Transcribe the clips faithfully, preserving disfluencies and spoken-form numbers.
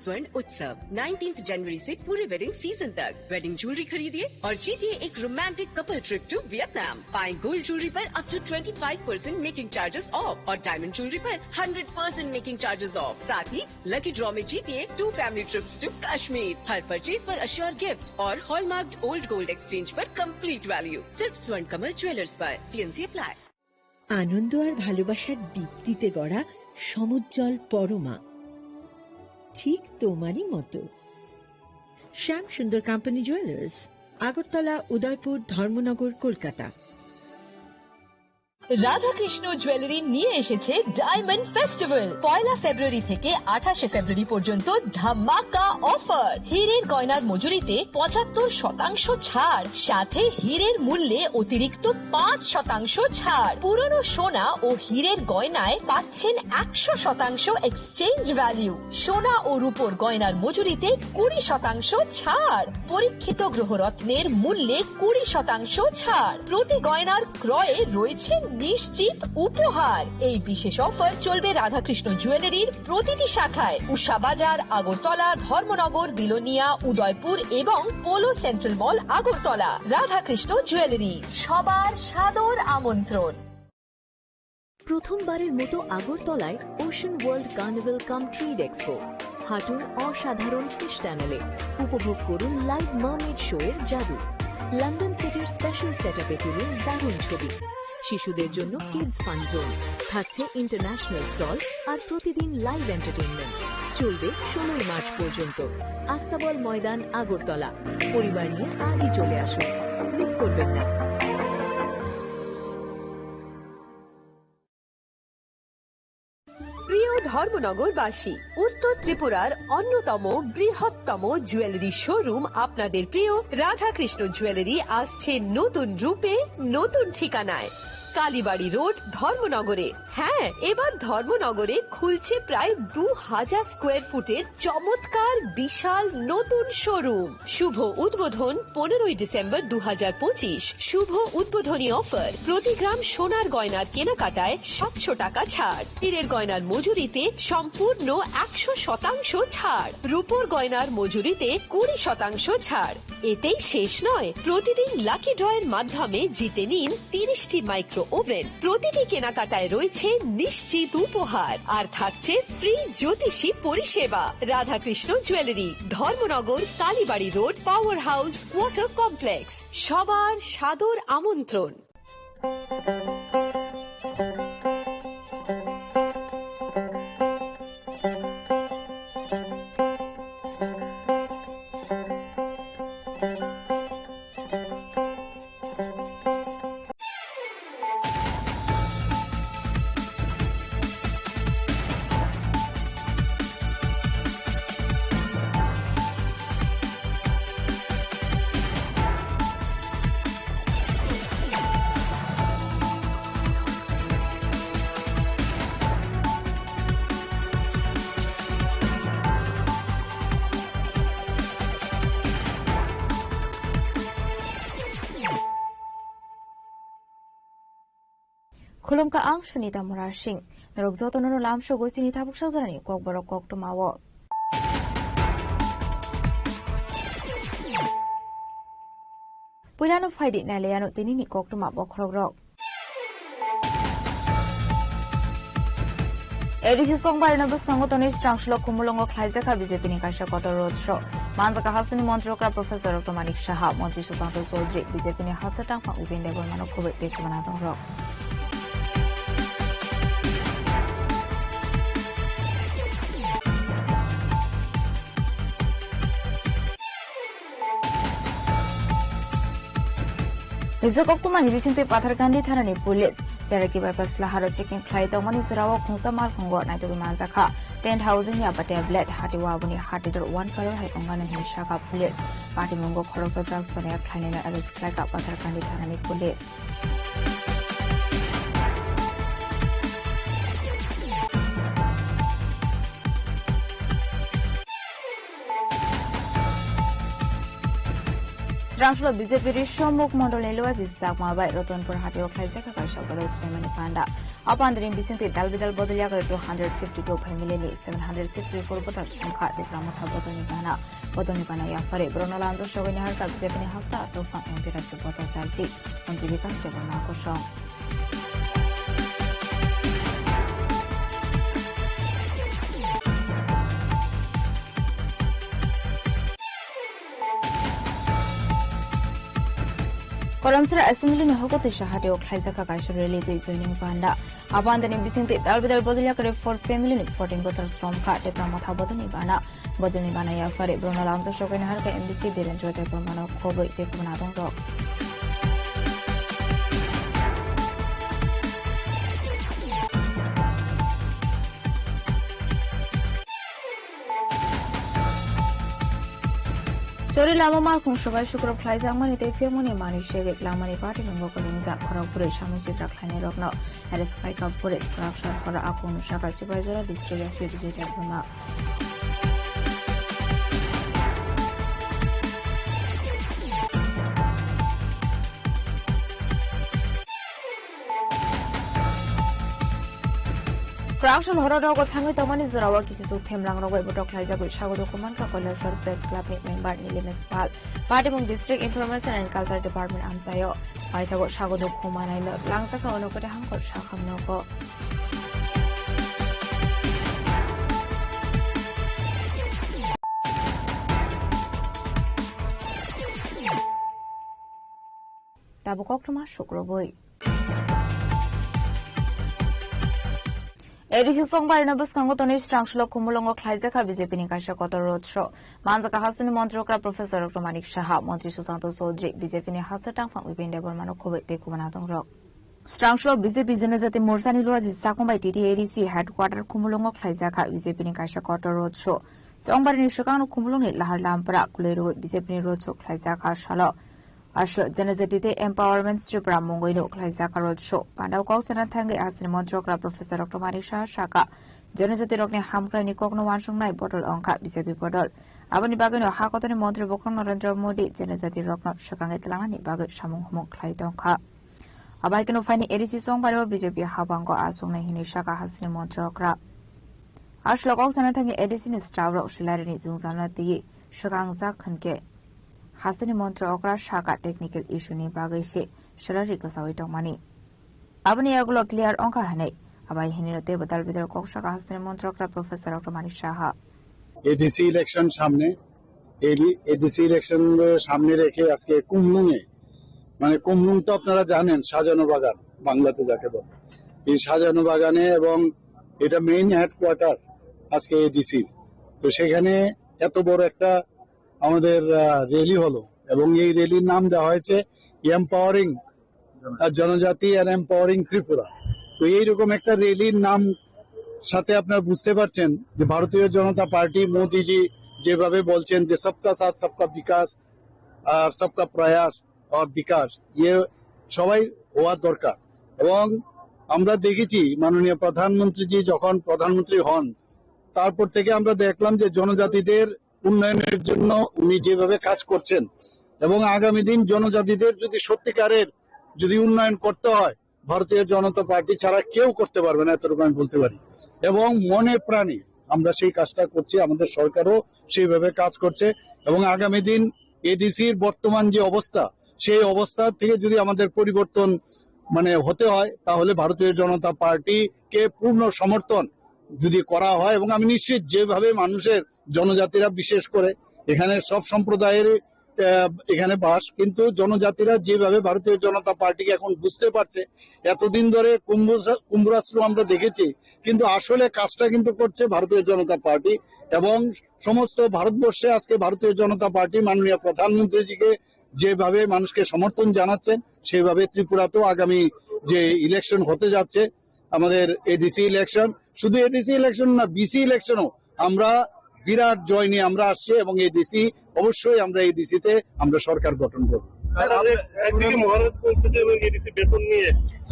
स्वर्ण उत्सव नाइनटीन्थ जनवरी से पूरे वेडिंग सीजन तक। वेडिंग ज्वेलरी खरीदिए और जीतिए एक romantic couple trip to Vietnam. पाएं गोल्ड ज्वेलरी पर up to twenty five percent making charges off और डायमंड ज्वेलरी पर hundred percent making charges off. साथ ही लकी ड्रॉ में जीतिए two family trips to Kashmir. हर परचेज पर अश्योर गिफ्ट और हॉलमार्क्ड ओल्ड गोल्ड एक्सचेंज पर कंप्लीट वैल्यू। सिर्फ स्वर्ण कमल ज्वेलर्स पर। T N C apply. আনন্দ আর ভালোবাসার দীপ্তিতে গড়া সমুজ্জ্বল পরমা, ঠিক তোমারই মতো। শ্যাম সুন্দর কোম্পানি জুয়েলার্স, আগরতলা, উদয়পুর, ধর্মনগর, কলকাতা। রাধাকৃষ্ণ জুয়েলারি নিয়ে এসেছে ডায়মন্ড ফেস্টিভ্যাল। পয়লা ফেব্রুয়ারি থেকে আঠাশে ফেব্রুয়ারি পর্যন্ত ধামাকা অফার। হীরের গয়নার মজুরিতে পঁচাত্তর শতাংশ ছাড়, সাথে হীরের মূল্যে অতিরিক্ত পাঁচ শতাংশ ছাড়। পুরনো সোনা ও হীরের গয়নায় পাচ্ছেন একশো শতাংশ এক্সচেঞ্জ ভ্যালু। সোনা ও রূপোর গয়নার মজুরিতে কুড়ি শতাংশ ছাড়। পরীক্ষিত গ্রহরত্নের মূল্যে কুড়ি শতাংশ ছাড়। প্রতি গয়নার ক্রয়ে রয়েছে নিশ্চিত উপহার। এই বিশেষ অফার চলবে রাধাকৃষ্ণ জুয়েলারির প্রতিটি শাখায়, উষা বাজার, আগরতলা, ধর্মনগর, বিলোনিয়া, উদয়পুর এবং পোলো সেন্ট্রাল মল, আগরতলা। রাধাকৃষ্ণ জুয়েলারি, সবার সাদর আমন্ত্রণ। প্রথমবারের মতো আগরতলায় ওশান ওয়ার্ল্ড কার্নিভাল কাম ট্রেড এক্সপো। হাঁটুন অসাধারণ ফিশ টানেলে, উপভোগ করুন লাইভ মার্মেড শো এর জাদু। লন্ডন সিটির স্পেশাল সেটআপে তুলুন দারুণ ছবি। শিশুদের জন্য কিডস ফান জোন, থাকছে ইন্টারন্যাশনাল স্টল আর প্রতিদিন লাইভ এন্টারটেইনমেন্ট। চলবে ষোলোই মার্চ পর্যন্ত। আস্তাবল ময়দান, আগরতলা। পরিবার নিয়ে আজই চলে আসুন, মিস করবেন না। প্রিয় ধর্মনগরবাসী, উত্তর ত্রিপুরার অন্যতম বৃহত্তম জুয়েলারি শোরুম আপনাদের প্রিয় রাধাকৃষ্ণ জুয়েলারি আসছে নতুন রূপে, নতুন ঠিকানায়। কালীবাড়ি রোড, ধর্মনগরে। হ্যাঁ, এবার ধর্মনগরে খুলছে প্রায় দু হাজার স্কোয়ার ফুটের চমৎকার বিশাল নতুন শোরুম। শুভ উদ্বোধন পনেরোই ডিসেম্বর দু হাজার পঁচিশ। শুভ উদ্বোধনী অফার, প্রতি গ্রাম সোনার গয়নার কেনাকাটায় সাতশো টাকা ছাড়, হীরের গয়নার মজুরিতে সম্পূর্ণ একশো শতাংশ ছাড়, রূপোর গয়নার মজুরিতে কুড়ি শতাংশ ছাড়। এতেই শেষ নয়, প্রতিদিন লাকি ড্রয়ের মাধ্যমে জিতে নিন তিরিশটি মাইক্রো ওভেন। প্রতিটি কেনাকাটায় রয়েছে নিশ্চিত উপহার, আর থাকছে ফ্রি জ্যোতিষী পরিষেবা। Radhakrishna jewellery, Dharmanagar, Kalibari road, power house, water complex. সবার সাদর আমন্ত্রণ। Khulumkha, ang Sunita Murasing. Norok jotono no lamsogo chini tabuk sajorani kokborok koktwmao. Puilano phaidi nailaiano tinini koktwma bokhorokrok. A D C chongbarino bwskango tonwi Srangsulok Khumulwngo khlaijakha B J P ni kaisa kotor road show. Manjaka hasteni montri okra Professor Doctor Manik Saha, montri Sushanta Chaudhary, B J P ni hasteni tangphang Upendra Debbarmano khobwi tei chubanai tongrok. Rijak koktwmani bisingtwi Patharkandi thanani police Cheraki bypass laharo checking khlai tongmani jorao khungsa malkhungo naitugwi manjakha. Tent housing ya ba tablet hati waboni hati dor one crore hai tongnani hwnwi sakha police. Patimungo khoroksa drugs banaya khlainani arrest khlaikha Patharkandi thanani police. Chwrangsulo B J P Risomuk Mondolni Luaji Chakma bai Ratanpur hatio khlaijak kha kaisa bodol sulaimani panda. Apandini bisingtwi dal bidal bodol yakarwi two hundred fifty two family ni seven hundred sixty four voter songkha Tipra Motha bodolni bana. Bodolni bana yaphari borokno lamjak sogwi naharkha B J P ni hasta achuk phang M P Rajib Bhattacharjee, M P Bikash Debbarma kosong. Kolomsra Assembly ni hokotwi sahatio khlaijak kha kaisa rally twi joining panda. Abandani bisingtwi dal bidal bodol yakarwi four family ni fourteen voter songkha Tipra Motha bodolni bana. Bodolni bana yaphari borokno lamjak sogwi naharkha M D C Birendra Debbarmano khobwi tei kubun adongrok. Chori lama malkhung sobai sukrok khlaijakmani tei phiyokmani manwi segwi lamani patilwngo kwlwngjak khorokbrwi samung sitra khlainairokno arrest khlaikha police. Kwraksar horo akung nuksa kaisa bai jora district S P Vijay Debbarma. Kwraksal horo nogo thangwi tongmani jorao kisisu themlang rogwi botok khlaijagwi sago doku mankha Kailasor Press Club ni member Nilimesh Pal, Patimung District Information and Culture Department amchaio. Paithago sago doku manai lo langjakha ono kwrwi hangkor sakham nogo. Tabuk koktwma sukrubwi. A D C Chongbarino bwskango tonwi Srangsulo Khumulwngo khlaijakha B J P ni kaisa kotor road show. Manjakha hasteni montri okra Professor Doctor Manik Saha, montri Susanto Chaudhary, B J P ni haste tangphang Bipin Debbarmano khobwi tei kubun adongrok. Srangsulo B J P Janajati Morchani Luaji Chakma bai T T A D C headquarter Khumulwngo khlaijakha B J P ni kaisa kotor road show. Chongbarini swkangno Khumulwngni Lahar Lampra kwlwi rwui B J P ni road show khlaijakha salo. Aswk Janajati tei Empowerment Tripura mungwino khlaijakha road show. Pandao kok sana thangwi hasteni montri okra Professor Doctor Manik Saha sakha, Janajati rokni hamkraini kokno wansuknai bodol wngkha B J P bodol. Aboni bagwino ha kotorni montri bukhuk Narendra Modi Janajati rokno swkangwi twlangnani bagwi samung humung khlai tongkha. Abai keno phaini A D C Chongbario B J P habango achuknai hinwi sakha hasteni montri okra. Aswk kok sana thangwi A D C ni staff rok salary ni jwngjalno twiwi swkangjak hinkhe hasteni montri okra sakha technical issue ni bagwi se salary kwchaui tongmani. Aboni yagulo clear wngkha hinwi abai hinwi teibo dal bidal kok sakha hasteni montri okra Professor Doctor Manik Saha. A D C election সামনে, এডি-, ADC election সামনে রেখে আজকে কুমলুঙে, মানে কুমলুং তো আপনারা জানেন শাহজাহান বাগান, বাংলাতে যাকে বলে, এই শাহজাহান বাগানে এবং এটা মেইন হেডকোয়ার্টার আজকে এডিসি। তো সেখানে এত বড় একটা আমাদের, আহ, র‍্যালি হলো এবং এই র‍্যালির নাম দেওয়া হয়েছে এম্পাওয়ারিং, আহ, জনজাতি অ্যান্ড এম্পাওয়ারিং ত্রিপুরা। তো এইরকম একটা র‍্যালির নাম সাথে আপনারা বুঝতে পারছেন যে ভারতীয় জনতা পার্টি মোদিজি যেভাবে বলছেন যে সবকা সাথ সবকা বিকাশ আর সবকা প্রয়াস আর বিকাশ, ইয়ে সবাই হওয়া দরকার। এবং আমরা দেখেছি মাননীয় প্রধানমন্ত্রীজি যখন প্রধানমন্ত্রী হন, তারপর থেকে আমরা দেখলাম যে জনজাতিদের উন্নয়নের জন্য উনি যেভাবে কাজ করছেন এবং আগামী দিন জনজাতিদের যদি সত্যিকারের যদি উন্নয়ন করতে হয়, ভারতীয় জনতা পার্টি ছাড়া কেউ করতে পারবে না, এতটুকু আমি বলতে পারি। এবং মনে প্রাণে আমরা সেই কাজটা করছি, আমাদের সরকারও সেইভাবে কাজ করছে। এবং আগামী দিন এডিসির বর্তমান যে অবস্থা, সেই অবস্থা থেকে যদি আমাদের পরিবর্তন মানে হতে হয়, তাহলে ভারতীয় জনতা পার্টিকে পূর্ণ সমর্থন যদি করা হয়, এবং আমি নিশ্চিত যেভাবে মানুষের, জনজাতিরা বিশেষ করে এখানে সব সম্প্রদায়ের, আহ, এখানে বাস, কিন্তু জনজাতিরা যেভাবে ভারতীয় জনতা পার্টিকে এখন বুঝতে পারছে, এতদিন ধরে কুম্ভ-, কুম্ভরাষ্ট্র আমরা দেখেছি, কিন্তু আসলে কাজটা কিন্তু করছে ভারতীয় জনতা পার্টি। এবং সমস্ত ভারতবর্ষে আজকে ভারতীয় জনতা পার্টি মাননীয় প্রধানমন্ত্রীজিকে যেভাবে মানুষকে সমর্থন জানাচ্ছেন, সেভাবে ত্রিপুরাতেও আগামী যে ইলেকশন হতে যাচ্ছে, আমাদের এডিসি ইলেকশন, শুধু এডিসি ইলেকশন না, বিসি ইলেকশনও আমরা বিরাট জয় নিয়ে আমরা আসছি এবং এডিসি অবশ্যই আমরা এডিসিতে আমরা সরকার গঠন করব। স্যার, আপ-, এক-, একদিকে মহারাজ বলছে যে ওই এডিসি বেতন নিয়ে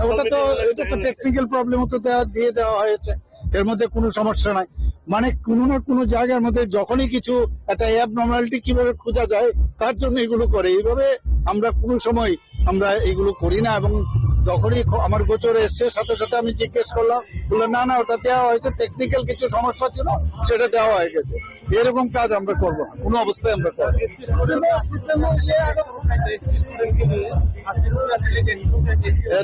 ওটা তো, সংবিধানে এটা তো একটা টেকনিক্যাল প্রবলেম, তো দেওয়া, দিয়ে দেওয়া হয়েছে। এর মধ্যে কোনো সমস্যা নাই। মানে কোনো না কোনো জায়গার মধ্যে যখনই কিছু একটা অ্যাবনর্মালিটি কিভাবে খোঁজা যায়, তার জন্য এগুলো করে। এইভাবে আমরা কোনো সময় আমরা এগুলো করি না। এবং যখনই খ- আমার গোচরে এসছে, সাথে সাথে আমি জিজ্ঞেস করলাম, বললো, "না, না, ওটা দেওয়া হয়েছে, টেকনিক্যাল কিছু সমস্যা ছিল, সেটা দেওয়া হয়ে গেছে।" এরকম কাজ আমরা করবো না, কোনো অবস্থায় আমরা করবো না।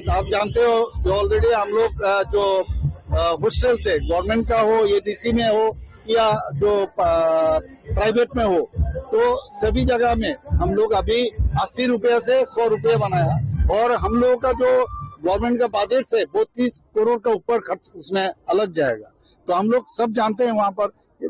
आप जानते हो कि ऑलरेडी हम लोग, अ, जो, अ, हॉस्टल से, गवर्नमेंट का हो, एडीसी में हो या जो, अ, प्राइवेट में हो, तो सभी जगह में हम लोग अभी अस्सी रुपये से सौ रुपये बनाया। और हम लोगों का जो गवर्नमेंट का बजट से बत्तीस करोड़ का ऊपर खर्च उसमें अलग जाएगा। तो हम लोग सब जानते हैं वहाँ पर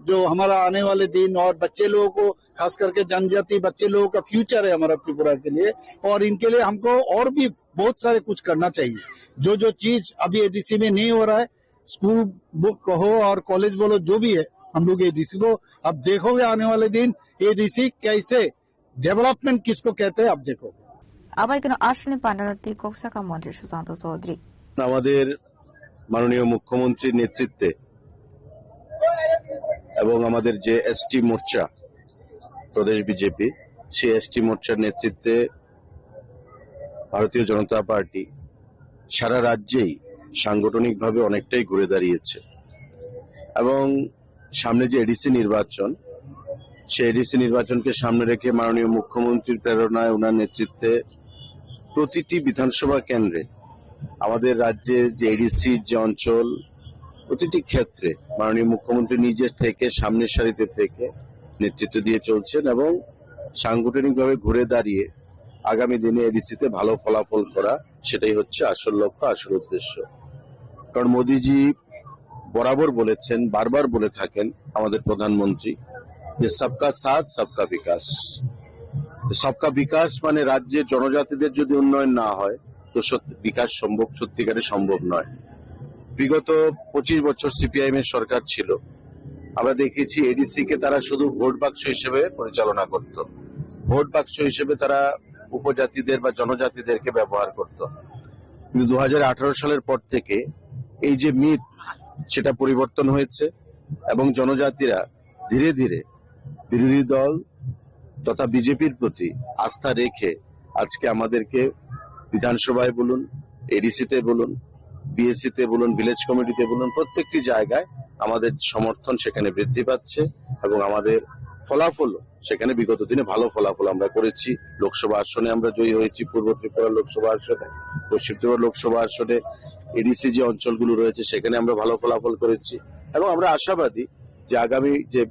जो हमारा आने वाले दिन और बच्चे लोगों को, खास करके जनजाति बच्चे लोगों का फ्यूचर है हमारा त्रिपुरा के लिए, और इनके लिए हमको और भी बहुत सारे कुछ करना चाहिए। जो जो चीज अभी एडीसी में नहीं हो रहा है, स्कूल बुक कहो और कॉलेज बोलो, जो भी है, हम लोग एडीसी को, अब देखोगे आने वाले दिन एडीसी कैसे, डेवलपमेंट किसको कहते हैं, अब देखोगे। Abai kano asli pandarati kok saka montri Susanto Chaudhary. আমাদের মাননীয় মুখ্যমন্ত্রীর নেতৃত্বে এবং আমাদের যে এসটি মোর্চা, প্রদেশ বিজেপি, সেই এসটি মোর্চার নেতৃত্বে ভারতীয় জনতা পার্টি সারা রাজ্যেই সাংগঠনিকভাবে অনেকটাই ঘুরে দাঁড়িয়েছে। এবং সামনে যে এডিসি নির্বাচন, সেই এডিসি নির্বাচনকে সামনে রেখে মাননীয় মুখ্যমন্ত্রীর প্রেরণায়, ওনার নেতৃত্বে প্রতিটি বিধানসভা কেন্দ্রে আমাদের রাজ্যের যে এডিসির যে অঞ্চল, প্রতিটি ক্ষেত্রে মাননীয় মুখ্যমন্ত্রী নিজে থেকে, সামনের সারিতে থেকে নেতৃত্ব দিয়ে চলছেন এবং সাংগঠনিকভাবে ঘুরে দাঁড়িয়ে আগামী দিনে এডিসিতে ভালো ফলাফল করা, সেটাই হচ্ছে আসল লক্ষ্য, আসল উদ্দেশ্য। কারণ মোদিজি বরাবর বলেছেন, বারবার বলে থাকেন আমাদের প্রধানমন্ত্রী, যে সবকা সাথ সবকা বিকাশ। সবকা বিকাশ মানে রাজ্যের জনজাতিদের যদি উন্নয়ন না হয়, তো সত্যি বিকাশ সম্ভব, সত্যিকারে সম্ভব নয়। বিগত পঁচিশ বছর সিপিআইএম এর সরকার ছিল, আমরা দেখেছি এডিসি কে তারা শুধু ভোট বাক্স হিসেবে পরিচালনা করত, ভোট বাক্স হিসেবে তারা উপজাতিদের বা জনজাতিদেরকে ব্যবহার করত। কিন্তু দু হাজার আঠারো সালের পর থেকে এই যে মিথ, সেটা পরিবর্তন হয়েছে এবং জনজাতিরা ধীরে ধীরে বিরোধী দল তথা বিজেপির প্রতি আস্থা রেখে আজকে আমাদেরকে বিধানসভায় বলুন, এডিসিতে বলুন, বিএসসিতে বলুন, ভিলেজ কমিটিতে বলুন, প্রত্যেকটি জায়গায় আমাদের সমর্থন সেখানে বৃদ্ধি পাচ্ছে এবং আমাদের ফলাফলও সেখানে বিগত দিনে ভালো ফলাফল আমরা করেছি। লোকসভা আসনে আমরা জয়ী হয়েছি, পূর্ব ত্রিপুরা লোকসভা আসনে, পশ্চিম ত্রিপুরা লোকসভা আসনে, এডিসি যে অঞ্চলগুলো রয়েছে সেখানে আমরা ভালো ফলাফল করেছি এবং আমরা আশাবাদী যে আগামী যে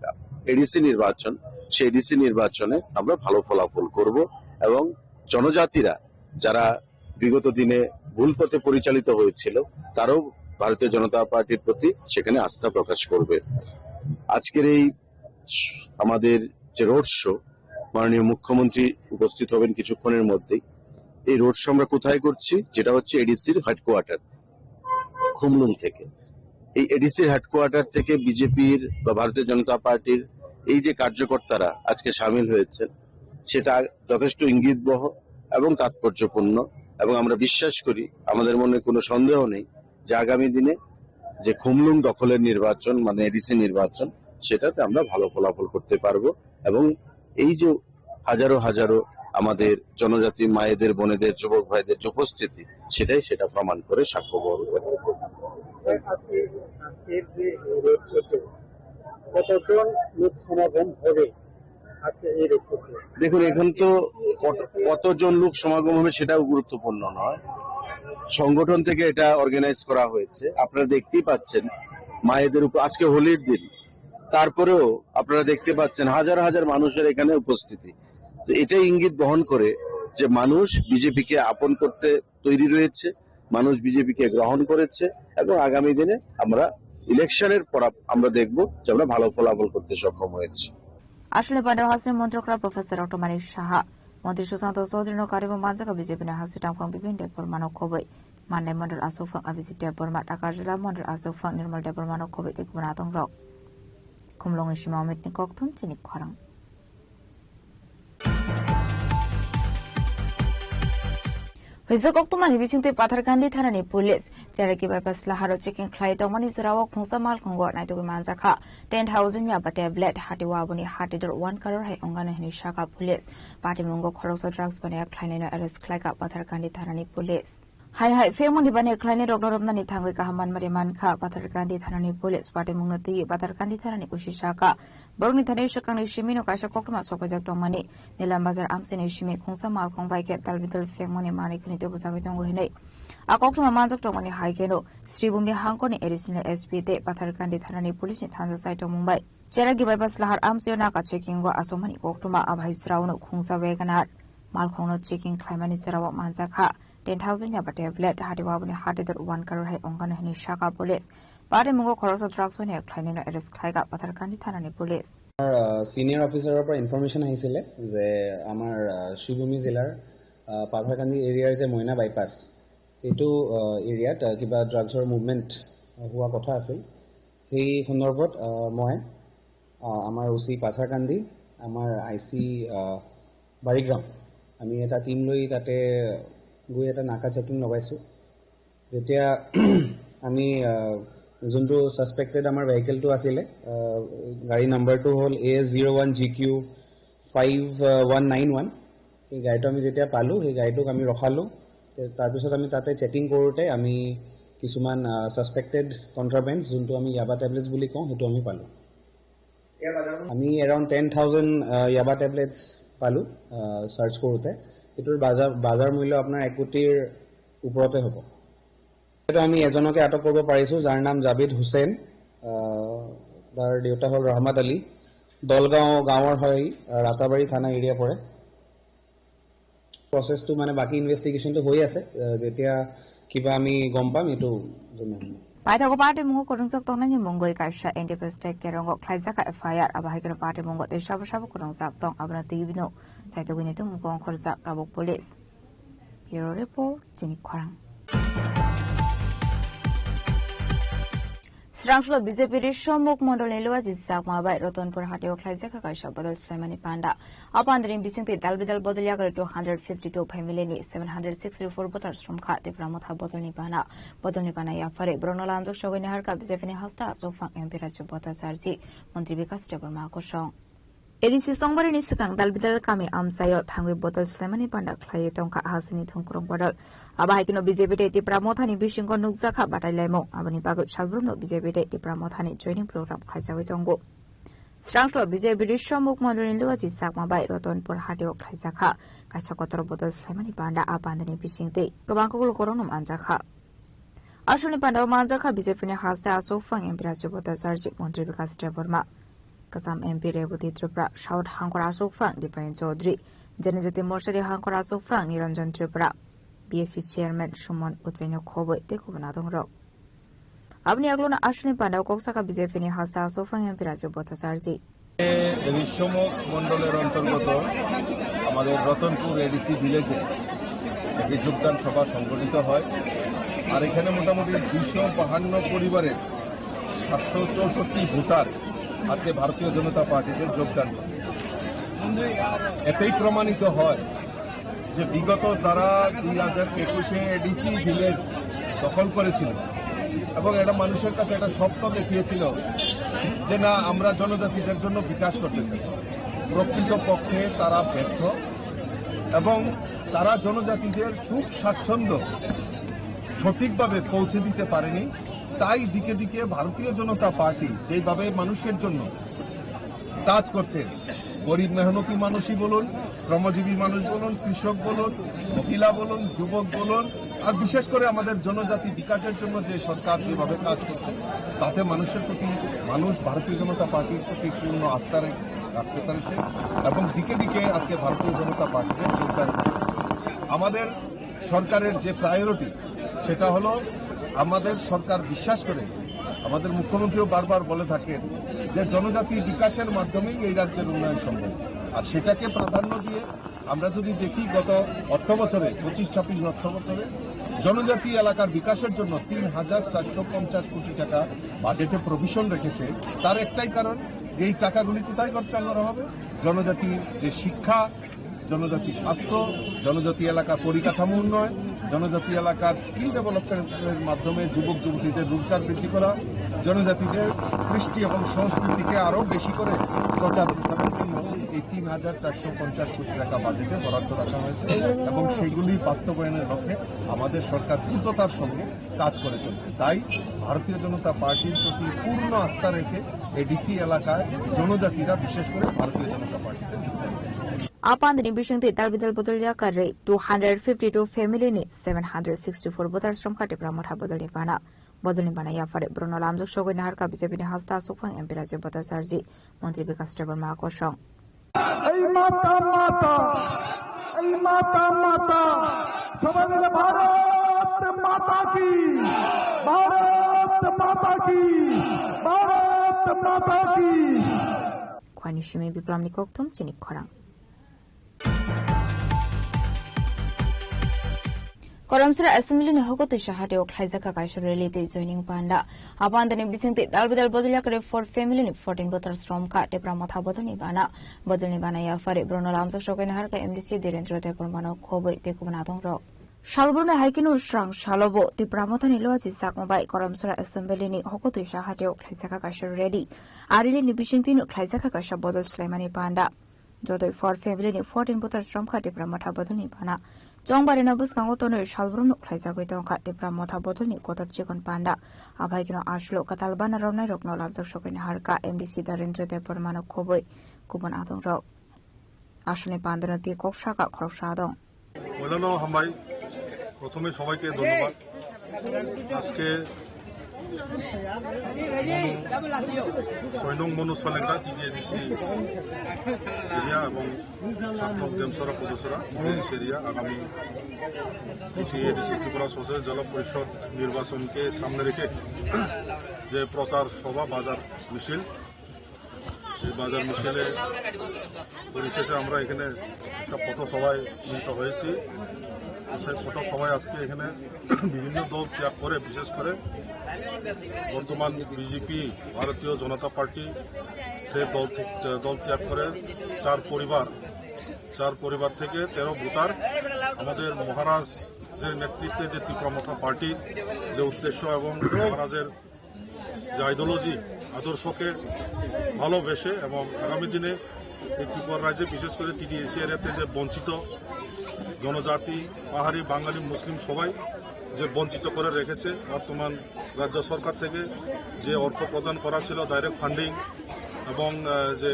এডিসি নির্বাচন, সেই এডিসি নির্বাচনে আমরা ভালো ফলাফল করব এবং জনজাতিরা যারা বিগত দিনে ভুল পথে পরিচালিত হয়েছিল, তারাও ভারতীয় জনতা পার্টির প্রতি সেখানে আস্থা প্রকাশ করবে। আজকের এই আমাদের যে রোড শো, মাননীয় মুখ্যমন্ত্রী উপস্থিত হবেন কিছুক্ষণের মধ্যেই। এই রোড শো আমরা কোথায় করছি? যেটা হচ্ছে এডিসির হেডকোয়ার্টার খুমলুং থেকে। এই এডিসির হেডকোয়ার্টার থেকে বিজেপির বা ভারতীয় জনতা পার্টির এই যে কার্যকর্তারা আজকে সামিল হয়েছেন, সেটা যথেষ্ট ইঙ্গিতবহ এবং তাৎপর্যপূর্ণ। এবং আমরা বিশ্বাস করি, আমাদের মনে কোনো সন্দেহ নেই যে আগামী দিনে যে খুমলুং দখলের নির্বাচন, মানে এডিসি নির্বাচন, সেটাতে আমরা ভালো ফলাফল করতে পারবো। এবং এই যে হাজারো হাজারো আমাদের জনজাতি মায়েদের, বোনেদের, যুবক ভাইদের যে উপস্থিতি, সেটাই সেটা প্রমাণ করে, সাক্ষ্য বহন করে। স্যার, আজকে, আজকের যে রোড শোতে কতজন লোক সমাগম হবে আজকে এই রোড শোতে? দেখুন, এখন তো কত, কতজন লোক সমাগম হবে সেটাও গুরুত্বপূর্ণ নয়, সংগঠন থেকে এটা অর্গানাইজ করা হয়েছে। আপনারা দেখতেই পাচ্ছেন মায়েদের উপর, আজকে হোলির দিন, তারপরেও আপনারা দেখতে পাচ্ছেন হাজার হাজার মানুষের এখানে উপস্থিতি। তো এটাই ইঙ্গিত বহন করে যে মানুষ বিজেপিকে আপন করতে তৈরি রয়েছে, মানুষ বিজেপিকে গ্রহণ করেছে এবং আগামী দিনে আমরা ইলেকশনের পর আপ-, আমরা দেখব যে আমরা ভালো ফলাফল করতে সক্ষম হয়েছি। Asli pandao hasni montrokra Professor Doctor Manik Saha, Montri Susanto Chaudhary no karibo manjaka BJP ni hasni tamkhang Bipin Debbarma no khoboi, Mandai Mondol Aswk phang Abhijit Debbarma, Takarjala Mondol Aswk phang Nirmal Debbarma no khoboi tei kubun atong rok. Khumlwng ni sima Amit ni kokthum chini khorang. Kaisa koktwmani bisingtwi Patharkandi thanani police Cheraki bypass laharo checking khlai tongmani jorao khungsa malkhungo naitugwi manjakha ten thousand yaba tablet, hati waboni hati dor one crore hai wngano hinwi sakha police. Patimungo khoroksa drugs baniya khlainaino arrest khlaikha Patharkandi thanani police. Hai hai phengmani baniya khlainai rokno romnani thangwi kaham manmari mankha Patharkandi thanani police. Patimungno twiwi Patharkandi thanani usi sakha. Borokni thani swkangni simino kaisa koktwma sokpaijak tongmani. Nilam Bazar amchaini simi khungsa malkhung bai khe talbidal phengmani manwi khwnwi tubujagwi tongo hinwi a koktwma manjak tongmani hai kheno Sribhumi hangkorni additional S P tei Patharkandi thanani police ni thansa sai tongmung bai Cheraki bypass lahar amchaio naka checking o achomani koktwma abai jora uno khungsa Wagoner malkhungno checking khlaimani jorao manjakha ten thousand yaba tablet, hati waboni hati dor one crore hai wngkano hinwi sakha police. Patimungo khoroksa drugs bai khlainaino arrest khlaikha Patharkandi thanani police. আমাৰ, আহ, ছিনিয়ৰ অফিচাৰৰ পৰা ইনফৰমেশ্যন আহিছিলে যে আমাৰ, আহ, শ্ৰীভূমি জিলাৰ, আহ, পাথাৰকান্দি এৰিয়াৰ যে মইনা বাইপাছ, এইটো, আহ, এৰিয়াত, আহ, কিবা ড্ৰাগছৰ মুভমেণ্ট হোৱা কথা আছিল। সেই সন্দৰ্ভত, আহ, মই, আহ, আমাৰ অ চি পাথাৰকান্দি, আমাৰ আই চি, আহ, বাৰিগ্ৰাম, আমি এটা টিম লৈ তাতে গৈ এটা নাকা চেকিং লগাইছোঁ। যেতিয়া আমি, আহ, যোনটো ছাছপেক্টেড আমাৰ ভেহিকেলটো আছিলে, আহ, গাড়ী নাম্বাৰটো হ'ল A S zero' one G Q five one nine one, সেই গাড়ীটো আমি যেতিয়া পালোঁ, সেই গাড়ীটোক আমি ৰখালোঁ। তে-, তাৰপিছত আমি তাতে চেকিং কৰোঁতে আমি কিছুমান, আহ, ছাছপেক্টেড কণ্ট্ৰাবেণ্ডছ, যোনটো আমি য়াবা টেবলেটছ বুলি কওঁ, সেইটো আমি পালোঁ। আমি এৰাউণ্ড টেন থাউজেণ্ড, আহ, য়াবা টেবলেটছ পালোঁ, আহ, চাৰ্চ কৰোঁতে। এইটোৰ বাজাৰ, বাজাৰ মূল্য আপোনাৰ এক কোটিৰ ওপৰতে হ'ব। এইটো আমি এজনকে আটক কৰিব পাৰিছোঁ, যাৰ নাম জাবিদ হুছেইন। আহ, তাৰ দেউতা হ'ল ৰহমত আলী। দলগাঁও গাঁৱৰ হয়, আহ, ৰাতাবাৰী থানা এৰিয়া পৰে। প্ৰচেছটো মানে বাকী ইনভেষ্টিগেশ্যনটো হৈ আছে। আহ, যেতিয়া কিবা আমি গম পাম, এইটো জনাম। Paithago party mungo kwrwngjak tongnani mungwi kaisa N D P state kerongo khlaijak F I R, abo hai kheno party mungo tei sabo sabo kwrwngjak tong, abono twiwi no chaitugwini tumung kong khorjak tabuk police. Bureau report, chini khorang. Srangsulo B J P Risomuk Mondolni Luaji Chakma bai Rotonpur hatio khlaijak kaisa bodol swlaimani panda. O pandani bisingtwi dal bidal bodol yakarwi two hundred fifty two family ni seven hundred sixty four voters romkha Tipra Motha bodolni bana. Bodolni bana yaphari borokno lanjak sogwi naharkha B J P ni hasta Achukphang M P Raju Bhattacharjee, Montri Bikash Debbarma kosong. A D C Songbarini swkang dal bidal kami amchaio thangwi bodol swlaimani panda khlaiwi tongkha hasteni thongkrong bodol. Abo hai kheno B J P tei Tipra Mothani bisingo nukjakha batailaimung. Aboni bagwi salbrumno B J P tei Tipra Mothani joining program khlaijagwi tongo. Srangso B J P Risomuk Mondolni Luaji Chakma bai Rotonpur hatio khlaijakha kaisa kotor bodol swlaimani panda. A pandani bisingtwi kwbang kok lukurokno manjakha. Aswkni pandao manjakha B J P ni hasta Achukphang M P Raju Bhattacharjee, Montri Bikash Debbarma, Kwcham M P Rebati Tripura, South Hangkor Achukphang Dipayan Chaudhary, Janajati Morsari Hangkor Achukphang Niranjan Tripura, B S C Chairman Suman Uchaino khobwi tei kubun adongrok. Aboni aglono aswkni pandao kok sakha B J P ni hasta Achukphang M P Raju Bhattacharjee. এই ঋষ্যমুখ মণ্ডলের অন্তর্গত আমাদের রতনপুর এডিসি ভিলেজে একটি যোগদান সভা সংগঠিত হয়। আর এখানে মোটামুটি দুইশো বাহান্ন পরিবারের সাতশো চৌষট্টি ভোটার আজকে ভারতীয় জনতা পার্টিতে যোগদান করে। এতেই প্রমাণিত হয় যে বিগত তারা দুই হাজার একুশে এডিসি ভিলেজ দখল করেছিল এবং এটা মানুষের কাছে একটা স্বপ্ন দেখিয়েছিল যে না, আমরা জনজাতিদের জন্য বিকাশ করতে চাই। প্রকৃতপক্ষে তারা ব্যর্থ এবং তারা জনজাতিদের সুখ স্বাচ্ছন্দ্য সঠিকভাবে পৌঁছে দিতে পারেনি। তাই দিকে দিকে ভারতীয় জনতা পার্টি যেভাবে মানুষের জন্য কাজ করছে, গরিব মেহনতি মানুষই বলুন, শ্রমজীবী মানুষ বলুন, কৃষক বলুন, মহিলা বলুন, যুবক বলুন, আর বিশেষ করে আমাদের জনজাতি বিকাশের জন্য যে সরকার যেভাবে কাজ করছে, তাতে মানুষের প্রতি, মানুষ ভারতীয় জনতা পার্টির প্রতি পূর্ণ আস্থা রেখে, রাখতে পেরেছে এবং দিকে দিকে আজকে ভারতীয় জনতা পার্টিতে যোগদান করছে। আমাদের সরকারের যে প্রায়োরিটি, সেটা হলো আমাদের সরকার বিশ্বাস করে, আমাদের মুখ্যমন্ত্রীও বারবার বলে থাকেন যে জনজাতি বিকাশের মাধ্যমেই এই রাজ্যের উন্নয়ন সম্ভব। আর সেটাকে প্রাধান্য দিয়ে আমরা যদি দেখি, গত অর্থ বছরে, পঁচিশ ছাব্বিশ অর্থ বছরে জনজাতি এলাকার বিকাশের জন্য তিন হাজার চারশো পঞ্চাশ কোটি টাকা বাজেটে প্রভিশন রেখেছে। তার একটাই কারণ যে এই টাকাগুলি কোথায় খরচা করা হবে? জনজাতির যে শিক্ষা, জনজাতি স্বাস্থ্য, জনজাতি এলাকার পরিকাঠামো উন্নয়ন, জনজাতি এলাকার স্কিল ডেভেলপমেন্টের মাধ্যমে যুবক যুবতীদের রোজগার বৃদ্ধি করা, জনজাতিদের কৃষ্টি এবং সংস্কৃতিকে আরও বেশি করে প্রচার প্রসারের জন্য এই তিন হাজার চারশো পঞ্চাশ কোটি টাকা বাজেটে বরাদ্দ রাখা হয়েছে এবং সেগুলি বাস্তবায়নের লক্ষ্যে আমাদের সরকার দ্রুততার সঙ্গে কাজ করে চলছে। তাই ভারতীয় জনতা পার্টির প্রতি পূর্ণ আস্থা রেখে এডিসি এলাকায় জনজাতিরা বিশেষ করে ভারতীয় জনতা পার্টিতে যোগদান করেছে। Apandini bisingtwi dalbidal bodol yakarwi two hundred fifty-two family ni seven hundred sixty-four voters romkha Tipra Motha bodolni bana. Bodolni bana yaphari borokno lamjak sogwi naharkha B J P ni hasta aswkphang M P Rajiv Bhattacharjee, Montri Bikash Debbarma kosong. এই মাতা, মাতা, এই মাতা, মাতা, সবাই মিলে ভারত মাতা কি, ভারত মাতা কি, ভারত মাতা কি। Khwani simi Biplamni kokthum chini khorang. Koramsra Assembly ni hokotwi sahateo khlaijakha kaisa rally tei joining panda. Apandini bisingtwi dalbidal bodol yakarwi four family ni fourteen voters romkha Tipra Motha bodolni bana. Bodolni bana yaphari borokno lamjak sogwi naharkha M D C Dhirendra Debbarmano khobwi tei kubun adongrok. Salbrumni hai kheno srang salobo Tipra Mothani loachi chakma bai Koramsra Assembly ni hokotwi sahateo khlaijakha kaisa rally. A rally ni bisingtwino khlaijakha kaisa bodol swlaimani panda. Jotoi four family ni fourteen voters romkha Tipra Motha bodolni bana. Chongbarino bwskango tonwi salbrumno khlaijagwi tongkha Tipra Motha bodolni kotor chikon panda. Aphai kheno aswlo kwtal bana romnairokno lamjak sogwi naharkha M D C Dhirendra Debbarmano khobwi kubun adongrok. Aswlni pandano twi kok saka khoroksa adong. পয়লানো হামবাই, প্রথমে সবাইকে ধন্যবাদ। আজকে মনু, ছয় নং মনু সলেঙ্গা TTADC area এবং সাত নং দেমসরা পদসরা টিটিএডিসি এরিয়া আগামী টিটিএডিসি ত্রিপুরা সদর জেলা পরিষদ নির্বাচনকে সামনে রেখে যে প্রচার সভা বাজার মিছিল, এই বাজার মিছিলে পরিশেষে আমরা এখানে একটা পথসভায় মিলিত হয়েছি। সেই পথসভায় আজকে এখানে বিভিন্ন দল ত্যাগ করে, বিশেষ করে বর্তমান বিজেপি, ভারতীয় জনতা পার্টি, সে দল থে-, দল ত্যাগ করে চার পরিবার, চার পরিবার থেকে তেরো ভোটার আমাদের মহারাজের নেতৃত্বে যে ত্রিপুরা মথা পার্টির যে উদ্দেশ্য এবং মহারাজের যে আইডিওলজি, আদর্শকে ভালোবেসে এবং আগামী দিনে এই ত্রিপুরা রাজ্যে বিশেষ করে টিটিএডিসি এরিয়াতে যে বঞ্চিত জনজাতি, পাহাড়ি, বাঙালি, মুসলিম সবাই যে বঞ্চিত করে রেখেছে, বর্তমান রাজ্য সরকার থেকে যে অর্থ প্রদান করা ছিল ডাইরেক্ট ফান্ডিং এবং, আহ, যে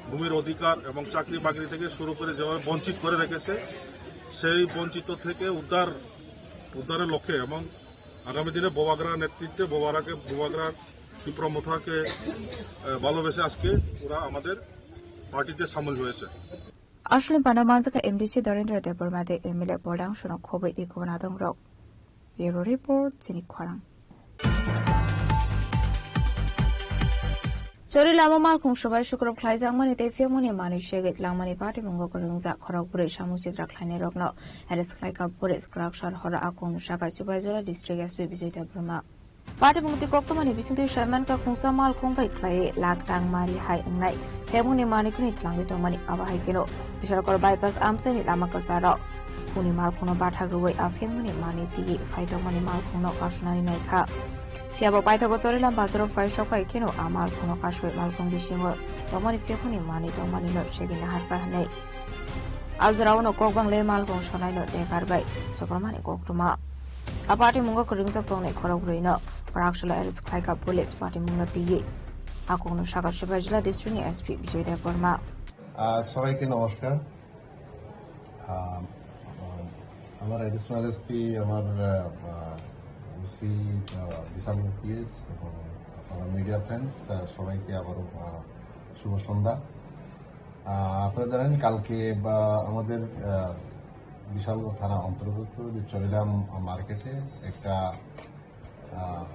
ভূমির অধিকার এবং চাকরি বাকরি থেকে শুরু করে যেভাবে বঞ্চিত করে রেখেছে, সেই বঞ্চিত থেকে উদ্ধার, উদ্ধারের লক্ষ্যে এবং আগামী দিনে বোবাগ্রা নেতৃত্বে বোবাগ্রাকে, বোবাগ্রা ত্রিপুরা মথাকে, আহ, ভালোবেসে আজকে ওরা আমাদের পার্টিতে সামিল হয়েছে। Aswlni pano manjakha M D C Dorendra Debbarma tei M L A Boldang Sonok khobwi tei kubun adongrok. Bureau Report, chini khorang. Chori lama malkhung sobai sukrop khlaijakmani tei phiyokmani manwi segwi langmani patimungo kwrwngjak khorok bwrwi samung sitra khlainairokno arrest khlaikha police kwrak sal horo a kongni saka Sipaijala District S P Bijoy Debbarma. Party mungti koktwmani bisingtwi saimankha khungsa malkhung bai khlaiwi lakh tang mari hai wngnai phemuni manwi khwnwi twlangwi tongmani, abo hai kheno Bishalkor bypass amchaini lama kwcharo huni malkhungno bathak rwui a phemuni manwi twiwi phai tongmani malkhungno kasonani naikha. Phiyaba paithago Chorilam bazaro phai sokphai kheno a malkhungno kasui malkhung bisingo tongmani phemuni manwi tongmanino segwi naharkha hwnwi. A jorao no kok bang le malkhung sonai no dekar bai chopramani koktwma. A patimungo kwrwngjak tongnai khorok bwrwi no kwrak salo arrest khlaikha police, patimungno twiwi. A kokno sakha Sipaijala district ni S P Bijoy Debbarma. আহ, সবাইকে নমস্কার। আহ, আমার additional SP, আমার, আহ, আহ, ওসি, আহ, বিশাল পিএস এবং আমার media friends, আহ, সবাইকে আবারও, আহ, শুভ সন্ধ্যা। আহ, আপনারা জানেন, কালকে বা আমাদের, আহ, বিশালগড় থানা অন্তর্গত যে চরিরাম মার্কেটে একটা, আহ,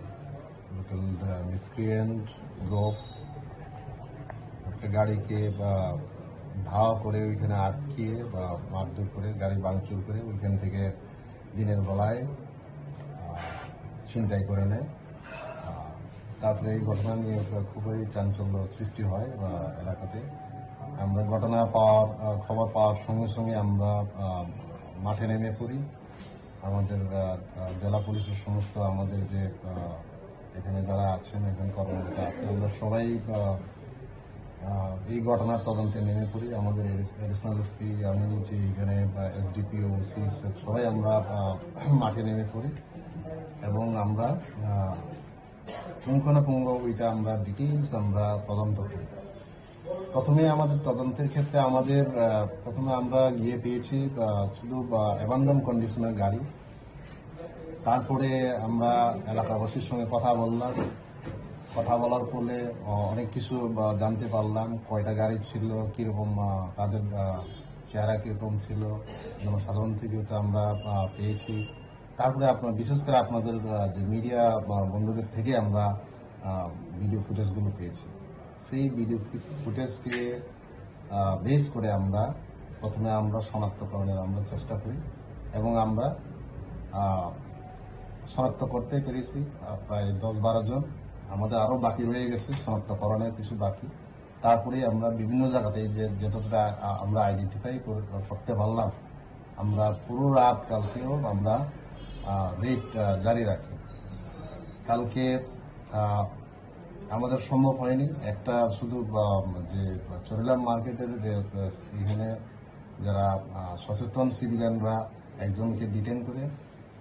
লোকাল, আহ, মিসক্রিয়েন্ট গ্রুপ একটা গাড়িকে বা ধাওয়া করে ওইখানে আটকিয়ে বা মারধর করে গাড়ি ভাঙচুর করে ওইখান থেকে দিনের বেলায়, আহ, ছিনতাই করে নেয়। আহ, তারপরে এই ঘটনা নিয়ে একটা খুবই চাঞ্চল্য সৃষ্টি হয় বা এলাকাতে। আমরা ঘটনা পাওয়ার, আহ, খবর পাওয়ার সঙ্গে সঙ্গে আমরা, আহ, মাঠে নেমে পড়ি। আমাদের, আহ, আহ, জেলা পুলিশের সমস্ত আমাদের যে, আহ, এখানে যারা আছেন, এখানে কর্মরত আছেন, আমরা সবাই, আহ, আহ, এই ঘটনার তদন্তে নেমে পড়ি। আমাদের অ্যাডিশ-, অ্যাডিশনাল এসপি, আমি বলছি এখানে, আহ, এসডিপিও, ওসি, সবাই আমরা, আহ, মাঠে নেমে পড়ি এবং আমরা, আহ, পুঙ্খানুপুঙ্খ এটা আমরা ডিটেইলস আমরা তদন্ত করি। প্রথমে আমাদের তদন্তের ক্ষেত্রে আমাদের, আহ, প্রথমে আমরা গিয়ে পেয়েছি, আহ, শুধু, আহ, অ্যাবান্ডন কন্ডিশনের গাড়ি। তারপরে আমরা এলাকাবাসীর সঙ্গে কথা বললাম। কথা বলার ফলে, আহ, অনেক কিছু, আহ, জানতে পারলাম, কয়টা গাড়ি ছিল, কিরকম, আহ, তাদের, আহ, চেহারা কিরকম ছিল, জনসাধারণ থেকে তো আমরা, আহ, পেয়েছি। তারপরে আপনার, বিশেষ করে আপনাদের, আহ, যে মিডিয়া, আহ, বন্ধুদের থেকে আমরা, আহ, ভিডিও ফুটেজগুলো পেয়েছি। সেই ভিডিও ফু-, ফুটেজকে, আহ, বেস করে আমরা প্রথমে আমরা শনাক্তকরণের আমরা চেষ্টা করি এবং আমরা, আহ, শনাক্ত করতে পেরেছি, আহ, প্রায় দশ বারো জন। আমাদের আরও বাকি রয়ে গেছে, শনাক্তকরণের কিছু বাকি। তারপরে আমরা বিভিন্ন জায়গাতে যে যতটা, আহ, আমরা আইডেন্টিফাই করে, করতে পারলাম, আমরা পুরো রাত কালকেও আমরা, আহ, রেড, আহ, জারি রাখি। কালকে, আহ, আমাদের সম্ভব হয়নি। একটা শুধু, আহ, যে চরিলাম মার্কেটের যে, আহ, এখানে যারা, আহ, সচেতন সিভিলিয়ানরা একজনকে ডিটেইন করে,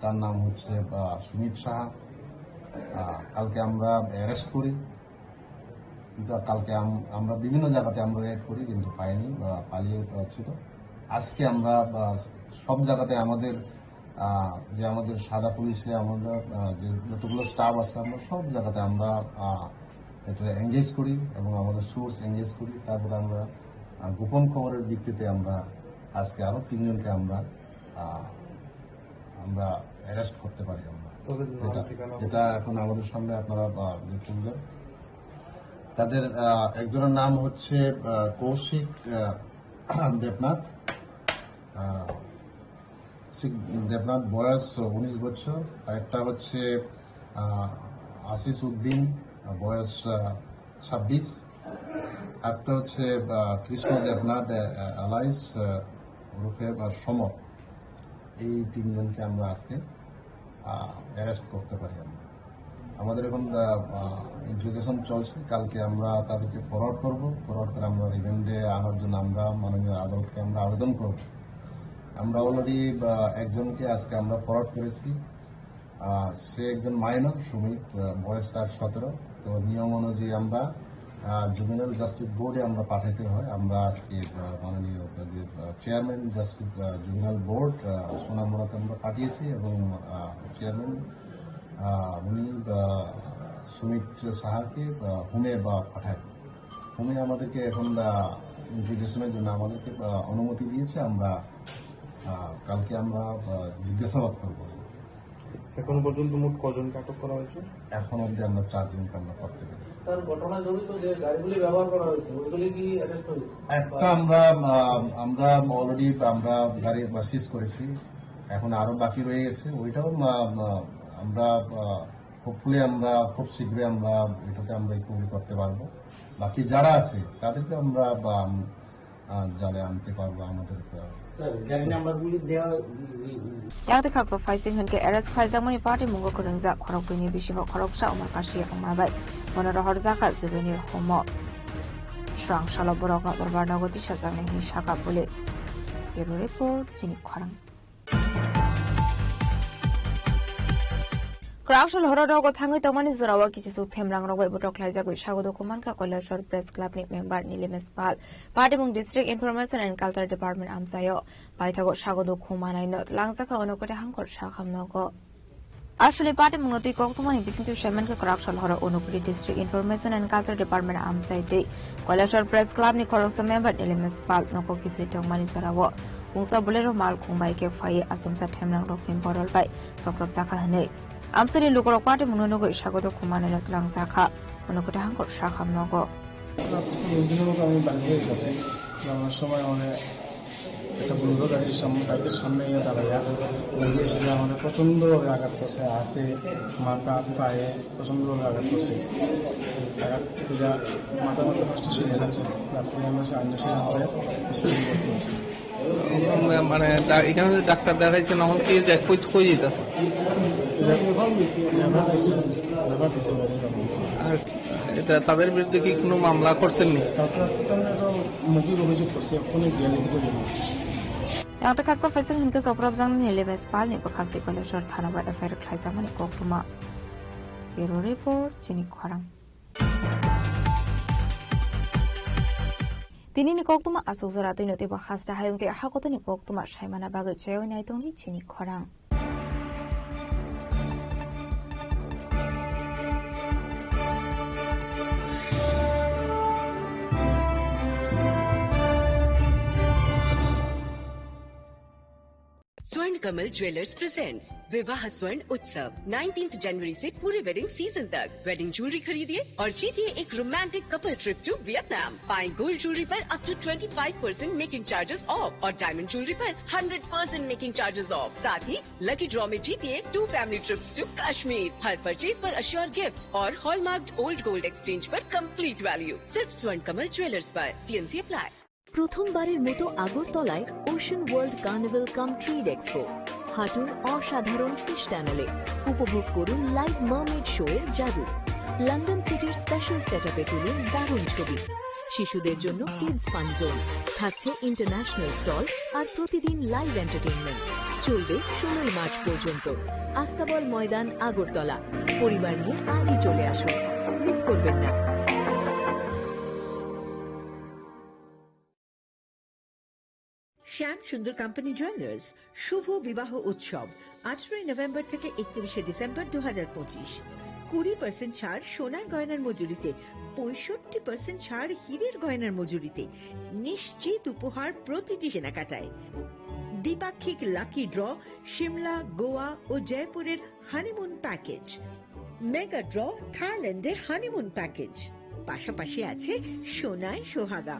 তার নাম হচ্ছে, আহ, সুমিত সাহা। আহ, কালকে আমরা অ্যারেস্ট করি, কিন্তু কালকে আম-, আমরা বিভিন্ন জায়গাতে আমরা রেড করি, কিন্তু পাইনি, আহ, পালিয়ে, আহ, ছিল। আজকে আমরা, আহ, সব জায়গাতে আমাদের, আহ, যে আমাদের সাদা পুলিশে আমরা, আহ, যে যতগুলো স্টাফ আছে, আমরা সব জায়গাতে আমরা, আহ, এটা এনগেজ করি এবং আমাদের সোর্স এনগেজ করি। তারপরে আমরা, আহ, গোপন খবরের ভিত্তিতে আমরা আজকে আরো তিনজনকে আমরা, আহ, আমরা অ্যারেস্ট করতে পারি আমরা। তাদের নাম যেটা, ঠিকানা? যেটা এখন আমাদের সামনে আপনারা, আহ, দেখতে পাবেন। তাদের, আহ, একজনের নাম হচ্ছে, আহ, কৌশিক, আহ, দেবনাথ। আহ, কৌশিক দেবনাথ, বয়স উনিশ বছর। আর একটা হচ্ছে, আহ, আশিস উদ্দিন, আহ, বয়স, আহ, ছাব্বিশ। একটা হচ্ছে, আহ, কৃষ্ণ দেবনাথ, আহ, আহ, alias, আহ, ওরফে, আহ, সমর। এই তিনজনকে আমরা আজকে, আহ, অ্যারেস্ট করতে পারি আমরা। আমাদের এখন, আহ, আহ, ইন্টারোগেশন চলছে। কালকে আমরা তাদেরকে ফরওয়ার্ড করব। ফরওয়ার্ড করে আমরা রিমান্ডে আনার জন্য আমরা মাননীয় আদালতকে আমরা আবেদন করব। আমরা অলরেডি, আহ, একজনকে আজকে আমরা ফরওয়ার্ড করেছি। আহ, সে একজন মাইনর, সুমিত, আহ, বয়স তার সতেরো। তো নিয়ম অনুযায়ী আমরা, আহ, জুভেনাইল জাস্টিস বোর্ডে আমরা পাঠাতে হয়। আমরা আজকে, আহ, মাননীয় যে, আহ, চেয়ারম্যান জাস্টিস, আহ, জুভেনাইল বোর্ড, আহ, সোনামুড়াতে আমরা পাঠিয়েছি এবং, আহ, চেয়ারম্যান, আহ, উনি, আহ, সুমিত সাহাকে, আহ, হোমে বা পাঠায়। হোমে আমাদেরকে এখন, আহ, ইন্টারোগেশনের জন্য আমাদেরকে, আহ, অনুমতি দিয়েছে। আমরা, আহ, কালকে আমরা, আহ, জিজ্ঞাসাবাদ করবো। এখন পর্যন্ত মোট কজনকে আটক করা হয়েছে? এখন অবধি আমরা চারজনকে আমরা করতে পেরেছি। স্যার, ঘটনায় জড়িত যে গাড়িগুলি ব্যবহার করা হয়েছে, ওইগুলি কি অ্যারেস্ট হয়েছে? একটা আমরা, আহ, আমরা অলরেডি আমরা গাড়ি সিজ করেছি, এখন আরো বাকি রয়ে গেছে, ওইটাও, আহ, আহ, আমরা, আহ, হোপফুলি আমরা খুব শীঘ্রই আমরা এটাতে আমরা রিকভারি করতে পারবো। বাকি যারা আছে তাদেরকে আমরা, আহ, আহ, জালে আনতে পারবো আমাদের, আহ, স্যার, গাড়ি নাম্বারগুলি দেওয়া, উম, উম, উম। Yang tei khakchok phaising hinkhe arrest khaijakmani patimungo kwrwngjak khorokbwini bisingo khoroksa Omar Kashi wngma bai bono rohorjakha juvenile homo. Swrang salo borokno dorbar nogo tisajaknai hinwi sakha police. Bureau report, chini khorang. Kwraksal horo nogo thangwi tongmani jorao kisisuk themrangrok bai botok khlaijagwi sago dukhu mankha Kailasor Press Club ni member Nilimesh Pal. Patimung District Information and Culture Department amchaio paithago sago dukhu manaino twlangjakha Unakoti Hangkhor Sakham nogo. Aswkni patimungno twi koktwmani bisingtwi saimankha Kwraksal horo Unakoti District Information and Culture Department amchai tei Kailasor Press Club ni khoroksa member Nilimesh Pal nogo kiphilwi tongmani jorao. Pungsa Bolero mal khung bai khe phaiwi achomsa themrangrokni borol bai sokrobjakha hwnwi. Amchaini lukurok patimungno nugwi sago dukhu manaino twlangjakha. Unakoti Hangkhor Sakham nogo. প্রথম দিনের মতো আমি বাড়ি গেছি। যাওয়ার সময় মানে একটা বুলডোজারের সামনে, বাইকের সামনে এসে দাঁড়াইয়া, মুরগি এসে যে আমাদের প্রচণ্ডভাবে আঘাত করছে, হাতে, মাথা, পায়ে প্রচণ্ডভাবে আঘাত করছে। আঘাত করে মাথার মধ্যে ফার্স্টে সিরিয়াস আছে, তারপরে আমরা সামনে এসে আমাদের হসপিটালে ভর্তি হয়েছে। মানে ডা-, এখানে যে ডাক্তার দেখাইছেন, এখন কি যে কই, কই যেতেছে? রেফার দিছে, রেফার দিছে, রেফার দিছে, রেফার দিছে। আর এটা তাদের বিরুদ্ধে কি কোনো মামলা করছেননি? তারপরে তো আমরা একটা মৌখিক অভিযোগ করছি, এক্ষুনি বিয়াল্লিশ দিকে জমা। Yang ta khaksa phaising hinkhe soprop jang ni Lemes Pal ni bwkhak tei Koleshwar thana bai F I R khlaijak mani koktwma. Bureau Report, chini khorang. Tini ni koktwma aswk jora twi no teibo hasta hayung tei hakotoni koktwma saimana bagwi chaywi nai tongdi chini khorang. स्वर्ण Kamal jewellers presents विवाह स्वर्ण उत्सव, नाइनटीन्थ जनवरी से पूरे wedding season तक। Wedding jewellery खरीदिए और जीतिए एक romantic couple trip to Vietnam. पाएं गोल्ड ज्वेलरी पर up to twenty five percent making charges off और डायमंड ज्वेलरी पर hundred percent making charges off. साथ ही लकी ड्रॉ में जीतिए two family trips to Kashmir. हर परचेज पर अश्योर गिफ्ट और हॉलमार्क्ड ओल्ड गोल्ड एक्सचेंज पर कंप्लीट वैल्यू। सिर्फ स्वर्ण कमल ज्वेलर्स पर। T N C apply. প্রথমবারের মতো আগরতলায় ওশান ওয়ার্ল্ড কার্নিভাল কাম ট্রেড এক্সপো। হাঁটুন অসাধারণ ফিশ টানেলে, উপভোগ করুন লাইভ মার্মেড শো এর জাদু। লন্ডন সিটির স্পেশাল সেটআপে তুলুন দারুণ ছবি। শিশুদের জন্য কিডস ফান জোন, থাকছে ইন্টারন্যাশনাল স্টল আর প্রতিদিন লাইভ এন্টারটেইনমেন্ট। চলবে ষোলোই মার্চ পর্যন্ত। আস্তাবল ময়দান, আগরতলা। পরিবার নিয়ে আজই চলে আসুন, মিস করবেন না। শ্যাম সুন্দর কোম্পানি জুয়েলার্স শুভ বিবাহ উৎসব, আঠারোই নভেম্বর থেকে একত্রিশে ডিসেম্বর দু হাজার পঁচিশ। কুড়ি পার্সেন্ট ছাড় সোনার গয়নার মজুরিতে, পঁয়ষট্টি পার্সেন্ট ছাড় হীরের গয়নার মজুরিতে। নিশ্চিত উপহার প্রতিটি কেনাকাটায়। দ্বিপাক্ষিক লাকি ড্র, সিমলা, গোয়া ও জয়পুরের হানিমুন প্যাকেজ। মেগা ড্র, থাইল্যান্ডে হানিমুন প্যাকেজ। পাশাপাশি আছে সোনায় সোহাগা,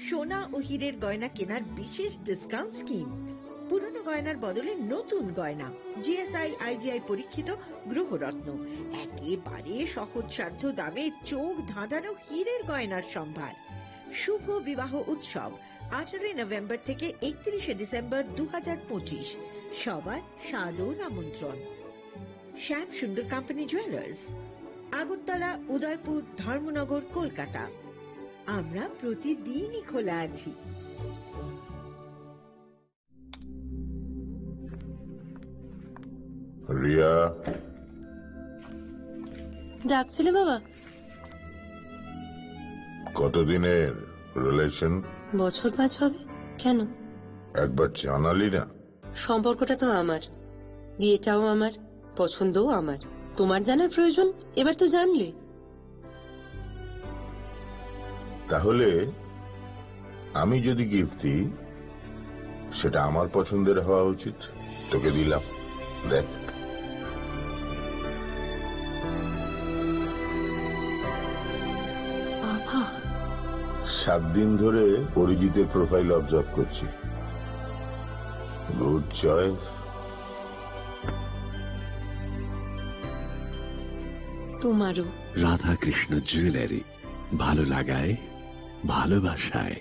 সোনা ও হীরের গয়না কেনার বিশেষ ডিসকাউন্ট স্কিম। পুরনো গয়নার বদলে নতুন গয়না, জিএসআই, আইজিআই পরীক্ষিত গ্রহরত্ন, একেবারে সহজসাধ্য দামে চোখ ধাঁধানো হীরের গয়নার সম্ভার। শুভ বিবাহ উৎসব, আঠারোই নভেম্বর থেকে একত্রিশে ডিসেম্বর দু হাজার পঁচিশ। সবার সাদর আমন্ত্রণ। শ্যাম সুন্দর কোম্পানি জুয়েলার্স, আগরতলা, উদয়পুর, ধর্মনগর, কলকাতা। আমরা প্রতিদিনই খোলা আছি। রিয়া। ডাকছিলে বাবা? কতদিনের রিলেশন? বছর পাঁচ হবে। কেন? একবার জানালি না। সম্পর্কটা তো আমার, বিয়েটাও আমার, পছন্দও আমার। তোমার জানার প্রয়োজন? এবার তো জানলে। তাহলে আমি যদি গিফট দিই, সেটা আমার পছন্দের হওয়া উচিত। তোকে দিলাম, দেখ। বাবা। সাত দিন ধরে অরিজিতের প্রোফাইল অবজার্ভ করছি। Good choice. তোমারও। রাধাকৃষ্ণ জুয়েলারি, ভালো লাগায়, ভালোবাসায়।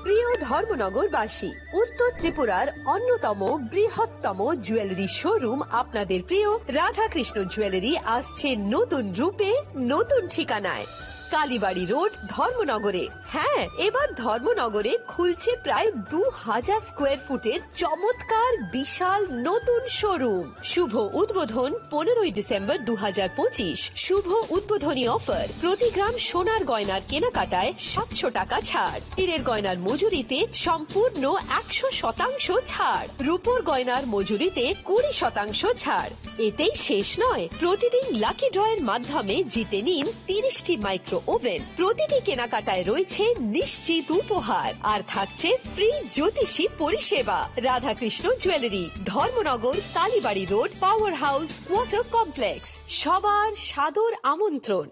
প্রিয় ধর্মনগরবাসী, উত্তর ত্রিপুরার অন্যতম বৃহত্তম জুয়েলারি শোরুম আপনাদের প্রিয় রাধাকৃষ্ণ জুয়েলারি আসছে নতুন রূপে, নতুন ঠিকানায়। কালীবাড়ি রোড, ধর্মনগরে। হ্যাঁ, এবার ধর্মনগরে খুলছে প্রায় দু হাজার স্কোয়ার ফুটের চমৎকার বিশাল নতুন শোরুম। শুভ উদ্বোধন পনেরোই ডিসেম্বর দু হাজার পঁচিশ। শুভ উদ্বোধনী অফার, প্রতি গ্রাম সোনার গয়নার কেনাকাটায় সাতশো টাকা ছাড়, হীরের গয়নার মজুরিতে সম্পূর্ণ একশো শতাংশ ছাড়, রূপোর গয়নার মজুরিতে কুড়ি শতাংশ ছাড়। এতেই শেষ নয়, প্রতিদিন লাকি ড্রয়ের মাধ্যমে জিতে নিন তিরিশটি মাইক্রো ওভেন। প্রতিটি কেনাকাটায় রয়েছে নিশ্চিত উপহার, আর থাকছে ফ্রি জ্যোতিষী পরিষেবা। Radhakrishna jewellery, Dharmanagar, Kalibari road, power house, water complex. সবার সাদর আমন্ত্রণ।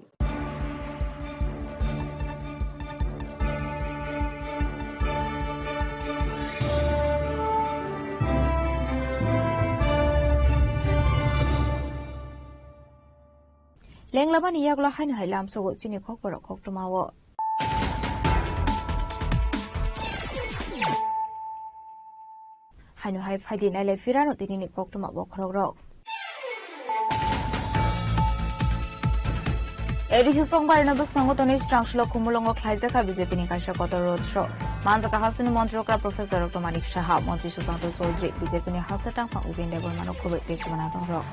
Lenglamani yagulo haino hai lamsogo chini kokborok koktwmao. Haino hai phaidi nailai phirano tinini koktwma bokhorokrok. A D C songbarino bwskango tonwi Srangsulo Khumulwngo khlaijakha B J P ni kaisa kotor road show. Manjaka hasteni montri okra Professor Doctor Manik Saha, montri Sushanta Chaudhary, B J P ni hasteni tangphang Upendra Debbarmano khobwi tei kwbangma tongrok.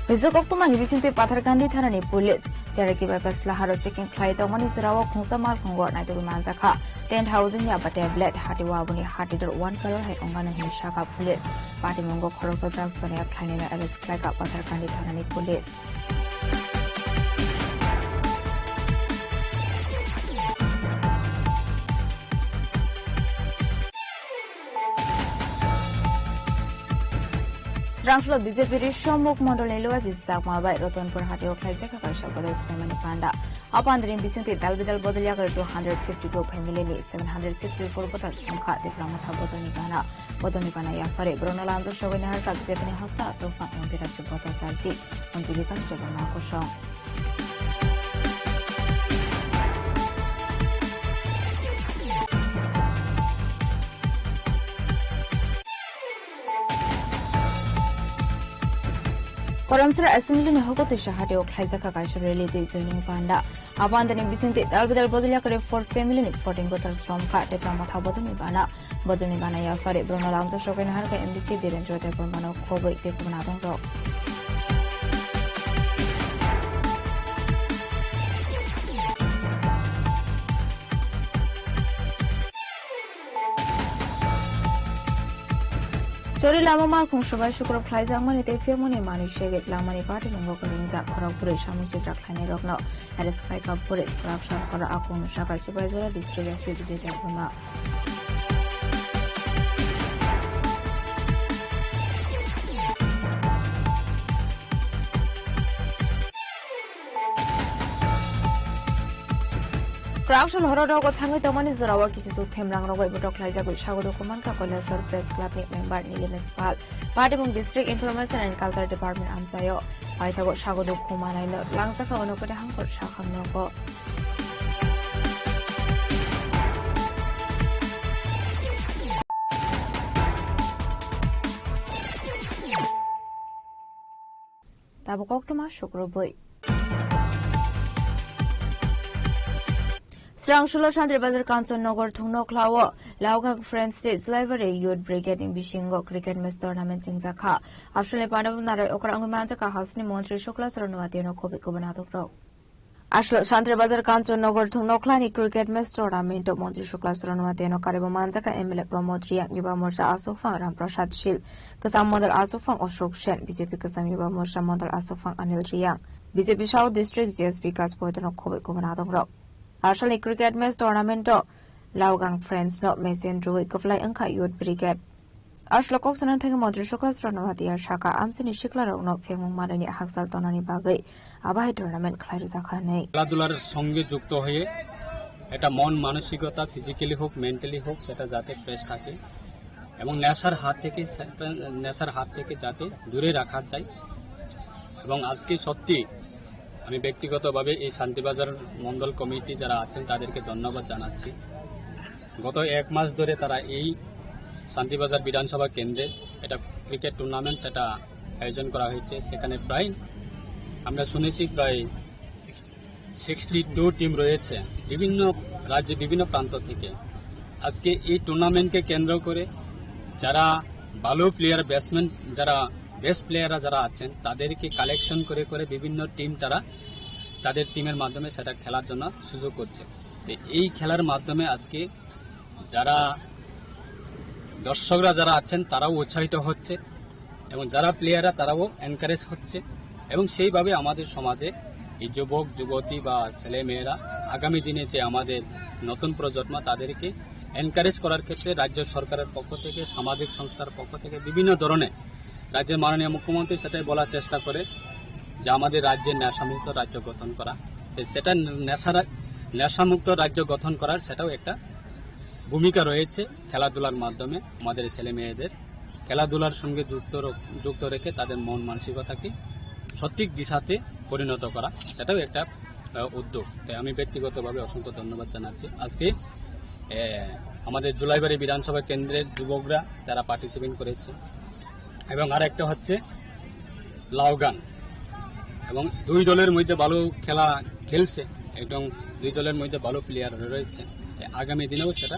Rijak koktwmani bisingtwi Patharkandi thanani police Cheraki bypass laharo checking khlai tongmani jorao khungsa malkhungo naitugwi manjakha. Tent housing ni aba tablet, hati waboni hati dor one crore hai ongano hwnwi sakha police. Patimungo khoroksa drugs baniya khlainino arrest khlaikha Patharkandi thanani police. Srangsulo B J P Rishomukh Mondolni Luaji Chakma bai Ratanpur hatio khlaijak kaisa bodol swnamani panda. A pandani bisingtwi dal bidal bodol yakarwi two hundred fifty two family ni seven hundred sixty four voter songkha Tipra Motha bodolni gana. Bodolni gana yaphari borokno lamjak sogwi naharkha B J P ni hasta achukma M P Rajib Bhattacharjee, Montri Bikas Debbarma kosong. Koramsra Assembly ni hokotwi sahatio khlaijakha kaisa rally tei joining panda. A pandani bisingtwi dal bidal bodol yakarwi four family ni fourteen voter songkha Tipra Motha bodolni gana. Bodolni gana yaphari borokno lamjak sogwi naharkha M D C Birendra Debbarmano khobwi tei kwbangma tongrok. Chori lama malkhung swbai sukrok khlaijakmani tei phiyokmani manwi segwi langmani party nungo kwrwngjak khorok bwrwi samung sitra khlainairokno arrest khlaikha police. Kwrak sal horo a kungno sakha Sipaijora district S P Vijay Debbarma. Kwrak sal horo nogo thangwi tongmani jorao kisisu themrang rogwi botok khlaijagwi sago dukhu mankha Kailasor Press Club ni member Nilimesh Pal, Patibung District Information and Culture Department amchaio. Paithago sago dukhu manai no langjakha Unakoti Hangkhor sakham nogo. Tabuk koktwma sukrubwi. Srangsulo Santri Bazar Kanchan Nagar thungno khlao Laogang Friends tei Sulaiwari Youth Brigade ni bisingo cricket match tournament chingjakha. Absole Pandab Narai okra wngwi manjakha hasteni montri Shukla Saran Noatia no khobwi kwbangma atokrok. Aswk Santri Bazar Kanchan Nagar thungno khlaini cricket match tournament o montri Shukla Saran Noatia no karibo manjakha M L A Pramod Reang, Yuba Morcha Aswkphang Ram Prasad Shil, Kwcham Mondol Aswkphang Ashok Sen, B J P Kwcham Yuba Morcha Mondol Aswkphang Anil Reang, B J P South District G S Vikas Boito no khobwi kwbangma atokrok. Asalni cricket match tournament o Laogang Friends no machine rwui kwplai wngkha Youth Brigade. Aswk kok sanani thangwi montri Shukla Saran Noatia sakha, amchaini siklarokno phengmung manani hakchal tonani bagwi abo hai tournament khlai rwjakha hwnwi. খেলাধুলার সঙ্গে যুক্ত হয়ে এটা মন মানসিকতা ফিজিক্যালি হোক, মেন্টালি হোক, সেটা যাতে ফ্রেশ থাকে এবং নেশার হাত থেকে, নেশার হাত থেকে যাতে দূরে রাখা যায়। এবং আজকে সত্যি আমি ব্যক্তিগতভাবে এই শান্তিবাজার মণ্ডল কমিটি যারা আছেন তাদেরকে ধন্যবাদ জানাচ্ছি। গত এক মাস ধরে তারা এই শান্তিবাজার বিধানসভা কেন্দ্রে এটা ক্রিকেট টুর্নামেন্ট সেটা আয়োজন করা হয়েছে। সেখানে প্রায় আমরা শুনেছি প্রায় সিক্সটি টু টিম রয়েছে বিভিন্ন রাজ্যে, বিভিন্ন প্রান্ত থেকে। আজকে এই টুর্নামেন্টকে কেন্দ্র করে যারা ভালো প্লেয়ার, ব্যাটসম্যান, যারা বেস্ট প্লেয়াররা যারা আছেন, তাদেরকে কালেকশন করে করে বিভিন্ন টিম তারা তাদের টিমের মাধ্যমে সেটা খেলার জন্য সুযোগ করছে। তো এই খেলার মাধ্যমে আজকে যারা দর্শকরা যারা আছেন, তারাও উৎসাহিত হচ্ছে এবং যারা প্লেয়াররা, তারাও এনকারেজ হচ্ছে। এবং সেইভাবে আমাদের সমাজে এই যুবক যুবতী বা ছেলে মেয়েরা আগামী দিনে যে আমাদের নতুন প্রজন্ম, তাদেরকে এনকারেজ করার ক্ষেত্রে রাজ্য সরকারের পক্ষ থেকে, সামাজিক সংস্থার পক্ষ থেকে বিভিন্ন ধরনের রাজ্যের মাননীয় মুখ্যমন্ত্রী সেটাই বলার চেষ্টা করে যে আমাদের রাজ্যে নেশামুক্ত রাজ্য গঠন করা। তো সেটা নেশার নেশামুক্ত রাজ্য গঠন করার সেটাও একটা ভূমিকা রয়েছে খেলাধুলার মাধ্যমে আমাদের ছেলে মেয়েদের খেলাধুলার সঙ্গে যুক্ত র-, যুক্ত রেখে তাদের মন মানসিকতাকে সঠিক দিশাতে পরিণত করা, সেটাও একটা, আহ, উদ্যোগ। তাই আমি ব্যক্তিগতভাবে অসংখ্য ধন্যবাদ জানাচ্ছি। আজকে, আহ, আমাদের জুলাইবাড়ি বিধানসভা কেন্দ্রের যুবকরা তারা পার্টিসিপেট করেছে, এবং আর একটা হচ্ছে লাউগান, এবং দুই দলের মধ্যে ভালো খেলা খেলছে, একদম দুই দলের মধ্যে ভালো প্লেয়ার রয়েছে। আগামী দিনেও সেটা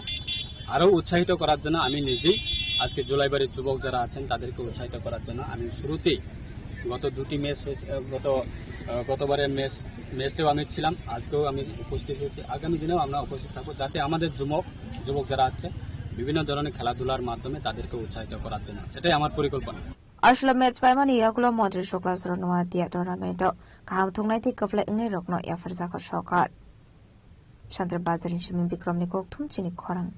আরও উৎসাহিত করার জন্য আমি নিজেই আজকে জুলাইবাড়ির যুবক যারা আছেন তাদেরকে উৎসাহিত করার জন্য আমি শুরুতেই গত দুটি ম্যাচ হয়েছে, আহ, গত, আহ, গতবারের ম্যাচ, ম্যাচেও আমি ছিলাম, আজকেও আমি উপস্থিত হয়েছি, আগামী দিনেও আমরা উপস্থিত থাকবো, যাতে আমাদের যুবক, যুবক যারা আছে বিভিন্ন ধরনের খেলাধুলার মাধ্যমে তাদেরকে উৎসাহিত করার জন্য, সেটাই আমার পরিকল্পনা। Aswla match paimani yagulo Montri Sukla Soro Noatia tournament o kaham thungnai tei kwplai wngnai rokno yapharjakha sokar. Chandra Bazar ni simi Bikram ni kokthum chini khorang.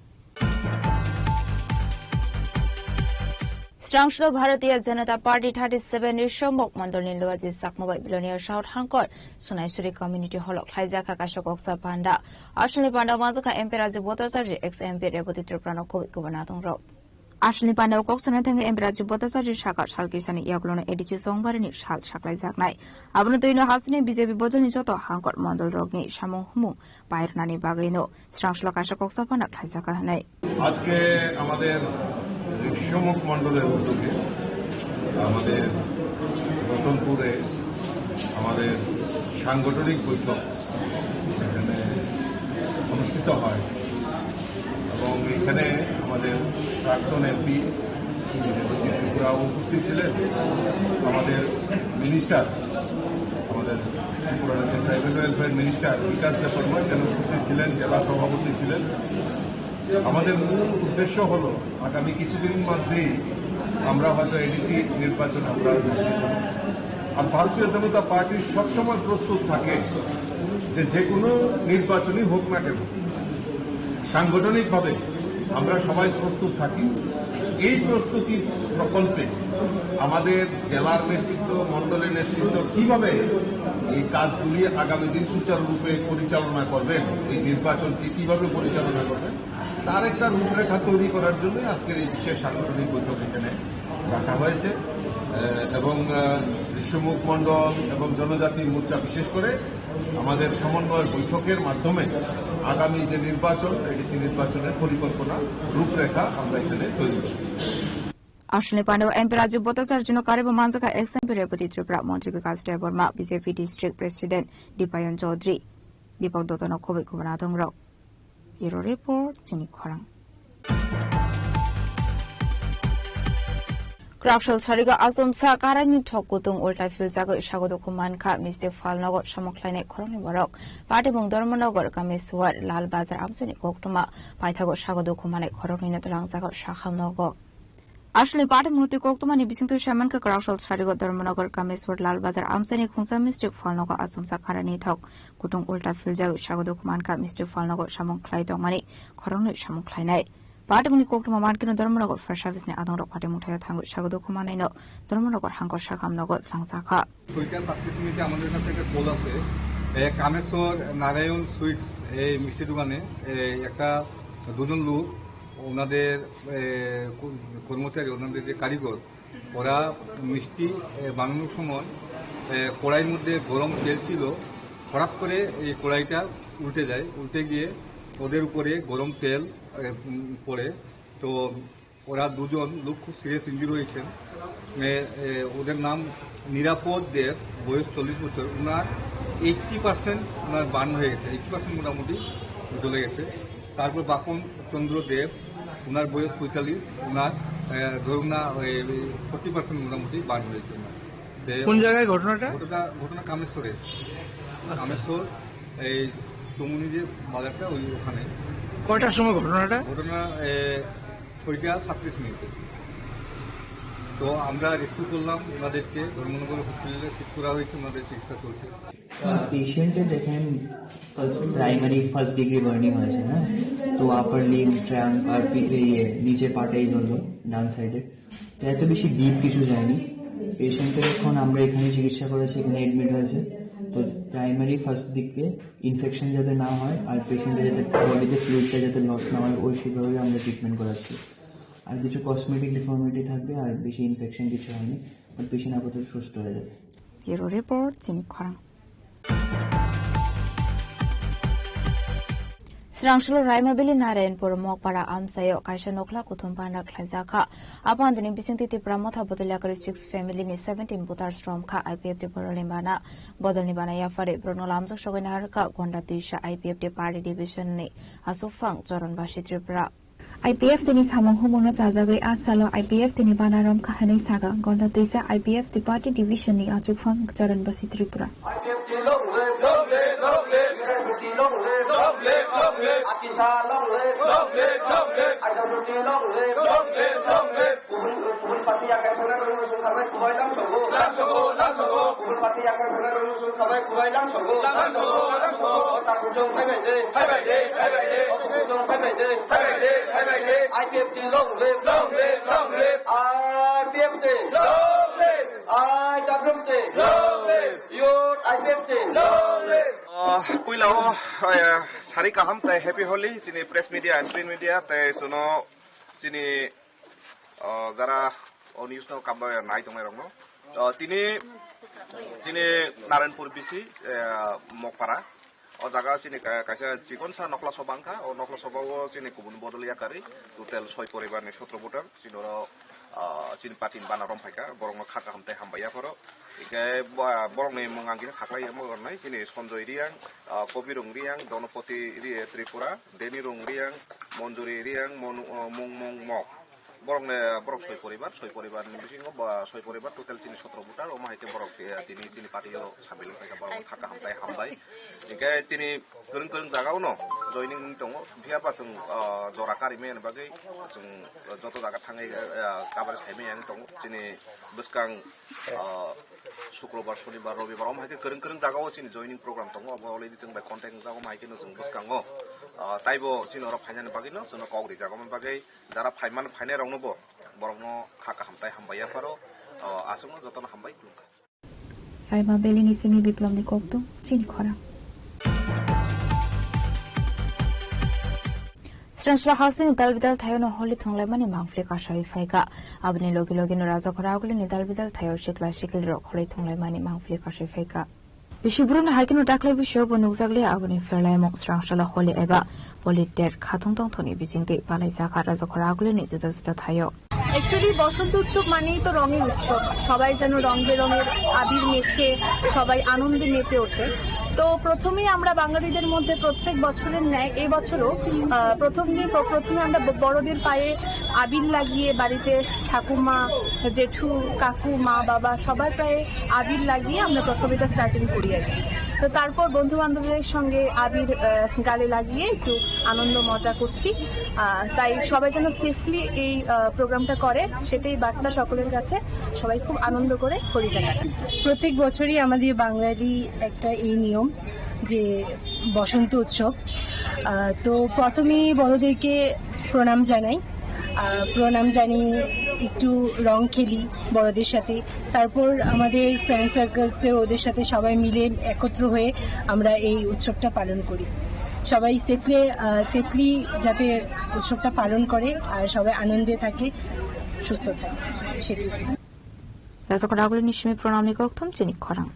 Srangshlo Bharatiya Janata Party thirty seven ni Somok Mondol ni Luaji Sakma bai Bilonia South Hangkor Sunaisuri Community Hall o khlaijak kha kaisa koksa panda. Aswlni panda o manjakha M P Rajiv Bhattacharya, ex M P Rebati Tripura no kubui kubui natung rok. Aswlni panda o kok sanai thangwi M P Rajiv Bhattacharya sakha sal kisani yagulono A D C Songbarini sal saklaijaknai. Abono twino hasteni B J P bodolni joto hangkor mondol rokni samung humung pairwnani bagwino Srangshlo kaisa koksa panda khlaijakha hwnwi. আজকে আমাদের ঋষ্যমুখ মণ্ডলের উদ্যোগে আমাদের রতনপুরে আমাদের সাংগঠনিক বৈঠক এখানে অনুষ্ঠিত হয় এবং এখানে আমাদের প্রাক্তন এমপি ত্রিপুরাও উপস্থিত ছিলেন, আমাদের মিনিস্টার, আমাদের ত্রিপুরা রাজ্যের ট্রাইবাল ওয়েলফেয়ার মিনিস্টার বিকাশ দেববর্মা এখানে উপস্থিত ছিলেন, জেলা সভাপতি ছিলেন। আমাদের মূল উদ্দেশ্য হলো আগামী কিছুদিন মধ্যেই আমরা হয়তো এডিসি নির্বাচন আমরা অনুষ্ঠিত করব। আর ভারতীয় জনতা পার্টি সবসময় প্রস্তুত থাকে যে যে কোনো নির্বাচনই হোক না কেন, সাংগঠনিকভাবে আমরা সবাই প্রস্তুত থাকি। এই প্রস্তুতির প্রকল্পে আমাদের জেলার নেতৃত্ব, মণ্ডলের নেতৃত্ব কিভাবে এই কাজগুলি আগামী দিন সুচারুরূপে পরিচালনা করবেন, এই নির্বাচনকে কিভাবে পরিচালনা করবেন, তার একটা রূপরেখা তৈরি করার জন্য আজকের এই বিশেষ সাংগঠনিক বৈঠক এখানে রাখা হয়েছে। আহ, এবং, আহ, ঋষ্যমুখ মণ্ডল এবং জনজাতি মোর্চা বিশেষ করে আমাদের সমন্বয় বৈঠকের মাধ্যমে আগামী যে নির্বাচন, এডিসি নির্বাচনের পরিকল্পনা রূপরেখা আমরা এখানে তৈরি করব। Aswlni panda o M P Rajiv Bhattacharya no karibo manjakha ex M P Rebati Tripura, Montri Bikash Debbarma, B J P District President Dipayan Chaudhary, Deepak Dutta no kubui kubui natung rok. Bureau Report, chini khorang. Kwraksal sarigo achomsa karaini thok kutung ulta philjagwi sago dukhu mankha, misti phalnogo samung khlainai khoroknwi borok. Patimung Dharmanagar, Kameswar, Lal Bazar amchaini koktwma paithago sago dukhu manai khoroknwino twlangjago sakham nogo. Aswlni patimung twi koktwmani bisingtwi saimankha, Kwraksal sarigo Dharmanagar, Kameswar, Lal Bazar amchaini khungsa misti phalnogo achomsa karaini thok kutung ulta philjagwi sago dukhu mankha, misti phalnogo samung khlai tongmani khoroknwi samung khlainai. Patimungni koktwma mankhe no Dharmanagar Fire Service ni adongrok patimung thaio thangwi sago dukhu manai no Dharmanagar hangkor sakham nogo langjakha. ছয়টা সাতত্রিশ মিনিটে আমাদের কাছে একটা কল আছে, এ, কামেশ্বর নারায়ণ সুইটস এই মিষ্টি দোকানে, এ, একটা, দুজন লোক ওনাদের, এ, ক-, কর্মচারী, ওনাদের যে কারিগর, ওরা মিষ্টি, এ, বানানোর সময়, এ, কড়াইর মধ্যে গরম তেল ছিল, হঠাৎ করে এই কড়াইটা উল্টে যায়, উল্টে গিয়ে ওদের উপরে গরম তেল, এ, উম, পড়ে। তো ওরা দুজন লোক খুব সিরিয়াস ইনজুরি হয়েছেন। এ, এ, ওদের নাম নিরাপদ দেব, বয়স চল্লিশ বছর। ওনার এইটটি পার্সেন্ট ওনার বার্ন হয়ে গেছে, এইটটি পার্সেন্ট মোটামুটি জ্বলে গেছে। তারপর বাপন চন্দ্র দেব, ওনার বয়স পঁয়তাল্লিশ, ওনার, এ, ধরুন না, ওই ফর্টি পার্সেন্ট মোটামুটি বার্ন হয়েছে ওনার। যে কোন জায়গায় ঘটনাটা? ঘটনা, ঘটনা কামেশ্বরে। আচ্ছা। কামেশ্বর, এই চৌমুহনী যে বাজারটা, ওই ওখানে। কয়টার সময় ঘটনাটা? ঘটনা, এ, ছয়টা সাতত্রিশ মিনিটে। তো আমরা রেস্কিউ করলাম ওনাদেরকে, ধর্মনগর হসপিটালে শিফট করা হয়েছে, ওনাদের চিকিৎসা চলছে। পেশেন্টে দেখেন first, primary first degree burning হয়েছে, হ্যাঁ, তো আপার লিম, ট্রাঙ্ক আর পি-, ইয়ে, নিচে পাটাই ধরলো, ডান সাইডে। তো এত বেশি ডিপ কিছু যায়নি। পেশেন্টের এখন আমরা এখানে চিকিৎসা করেছি, এখানে অ্যাডমিট হয়েছে। তো প্রাইমারি ফার্স্ট দিকে ইনফেকশন যাতে না হয় আর পেশেন্টের যাতে বডিতে ফ্লুইডটা যাতে লস না হয়, ওই সেভাবে আমরা ট্রিটমেন্ট করাচ্ছি। আর কিছু কসমেটিক ডিফর্মিটি থাকবে, আর বেশি ইনফেকশন কিছু হয়নি, বাট পেশেন্ট আপাতত সুস্থ হয়ে যাবে। Bureau Report, Chini Khorang. Srangshalo Raimabeli Narayanpur Mokpara amchaio kaisa nokhla kuthum panda khlaijakha. Apandini bisingtwi Tipra Motha Bodol Yakari six family ni seventeen voters romkha I P F T bodolni bana. Bodolni bana yaphari borokno lamjak sogwi naharkha Gonda Twisa I P F T party division ni aswkphang Choron Basi Tripura. I P F T ni samung humungno chajagwi a salo I P F T ni bana romkha hwnwi sakha Gonda Twisa I P F T party division ni achukphang Charan Basi Tripura. I P F T long live, long live, long live. U S F T long live, long live, long live. Atisa long live, long live, long live. I W T long live, long live, long live. Kubun, kubun party yakai phana rung sung khabai kubai lang sogo. Lang sogo, lang sogo. Kubun party yakai phana rung sung khabai kubai lang sogo. Lang sogo, lang sogo. O ta kujong phai bai de. Phai bai de, phai bai de. O ta kujong phai bai de. Phai bai de, phai bai de. I P F T long live, long live, long live. I P F T long live. I W T long live. Youth I P F T long live. Ah, puila o, eh, sari kaham tai happy Holi chini press media and print media tai suno chini, ah, jara o news no kamba nai tongnai rokno. Ah, tini chini Naranpur B C, eh, Mokpara. O jaga chini ka-, kaisa chikon sa nokla soba wngkha. O nokla soba o chini kubun bodol yakarwi total soi poribar ni sotro voter. Chini oro, ah, chini party ni bana rom phaikha. Borokno kha kaham tei hambai yapharo. Hingke bo-, borokni mung ang kisa saklai ya mo ornai. Chini Sanjoy Reang, ah, Kobirung Reang, Donopoti Re-, Tripura, Denirung Reang, Monjuri Reang, Monu-, ah, Mung Mung Mok. Borokni, borok soi poribar, soi poribar ni bisingo ba soi poribar total chini sotro voter, omo hai khe borok, eh, tini chini party o samil wngkha, borok kha kaham tai hambai. Hingke tini kwrwng kwrwng jaga o no joining wngwi tongo, phiya ba chwng, ah, jora karimani bagwi chwng joto jaga thangwi, eh, coverage khaimani wngwi tongo. Chini bwskang, ah, Sukrobar, Sonibar, Robibar, omo hai khe kwrwng kwrwng jaga o chini joining program tongo, obo already chwng bai contact wngjak, omo hai khe no chwng bwskango, ah, taibo chini oro phainani bagwi no chwngno kok rijak, omo bagwi Jara phaiman phainai rokno bo, borokno kha kaham tai hambai yapharo, o, aswkno jotono hambai khulumkha. Raima Valley ni simi Biplom ni kokto, chini khorang. Srangshla hasing dal bidal thayono holi thwnglaimani mangpli kasai phaikha. Aboni logi logi no Rajakhor aguli ni dal bidal thayo sikla sikli rok holi thwnglaimani mangpli kasai phaikha. Bisi buruni hai kheno daklai bisio bo nukjakliya, aboni pherlaimung srangshalo holi eba poli ter khatung tongthokni bisingtwi palaijakha Rajakhor agulini juda juda thaio. Actually বসন্ত উৎসব মানেই তো রঙের উৎসব, সবাই যেন রং বেরঙের আবির মেখে সবাই আনন্দে মেতে ওঠে। তো প্রথমেই আমরা বাঙালিদের মধ্যে প্রত্যেক বছরের ন্যায় এবছরও, আহ, প্রথম দিন প্র-, প্রথমে আমরা ব-, বড়দের পায়ে আবির লাগিয়ে বাড়িতে ঠাকুমা, জেঠু, কাকু, মা, বাবা সবার পায়ে আবির লাগিয়ে আমরা প্রথম এটা স্টার্টিং করি আর কি। তো তারপর বন্ধু বান্ধবদের সঙ্গে আবির, আহ, গালে লাগিয়ে একটু আনন্দ মজা করছি। আহ, তাই সবাই যেন সেফলি এই, আহ, প্রোগ্রামটা করে, সেটাই বার্তা সকলের কাছে। সবাই খুব আনন্দ করে হোলিটা কাটান। প্রত্যেক বছরই আমাদের বাঙালি একটা এই নিয়ম যে বসন্ত উৎসব। আহ, তো প্রথমেই বড়দেরকে প্রণাম জানাই। আহ, প্রণাম জানিয়ে একটু রং খেলি বড়দের সাথে। তারপর আমাদের ফ্রেন্ড সার্কেলসে ওদের সাথে সবাই মিলে একত্র হয়ে আমরা এই উৎসবটা পালন করি। সবাই সেফলি, আহ, সেফলি যাতে উৎসবটা পালন করে আর সবাই আনন্দে থাকে, সুস্থ থাকে, সেটি। Rajakhor agulini simi pronamni kokthum chini khorang.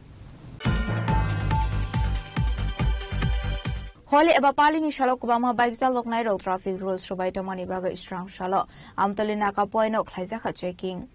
Holi eba palini salo kwbangma bike chaloknairok traffic rules rwbai tongmani bagwi srang salo Amtoli Naka point o khlaijakha checking.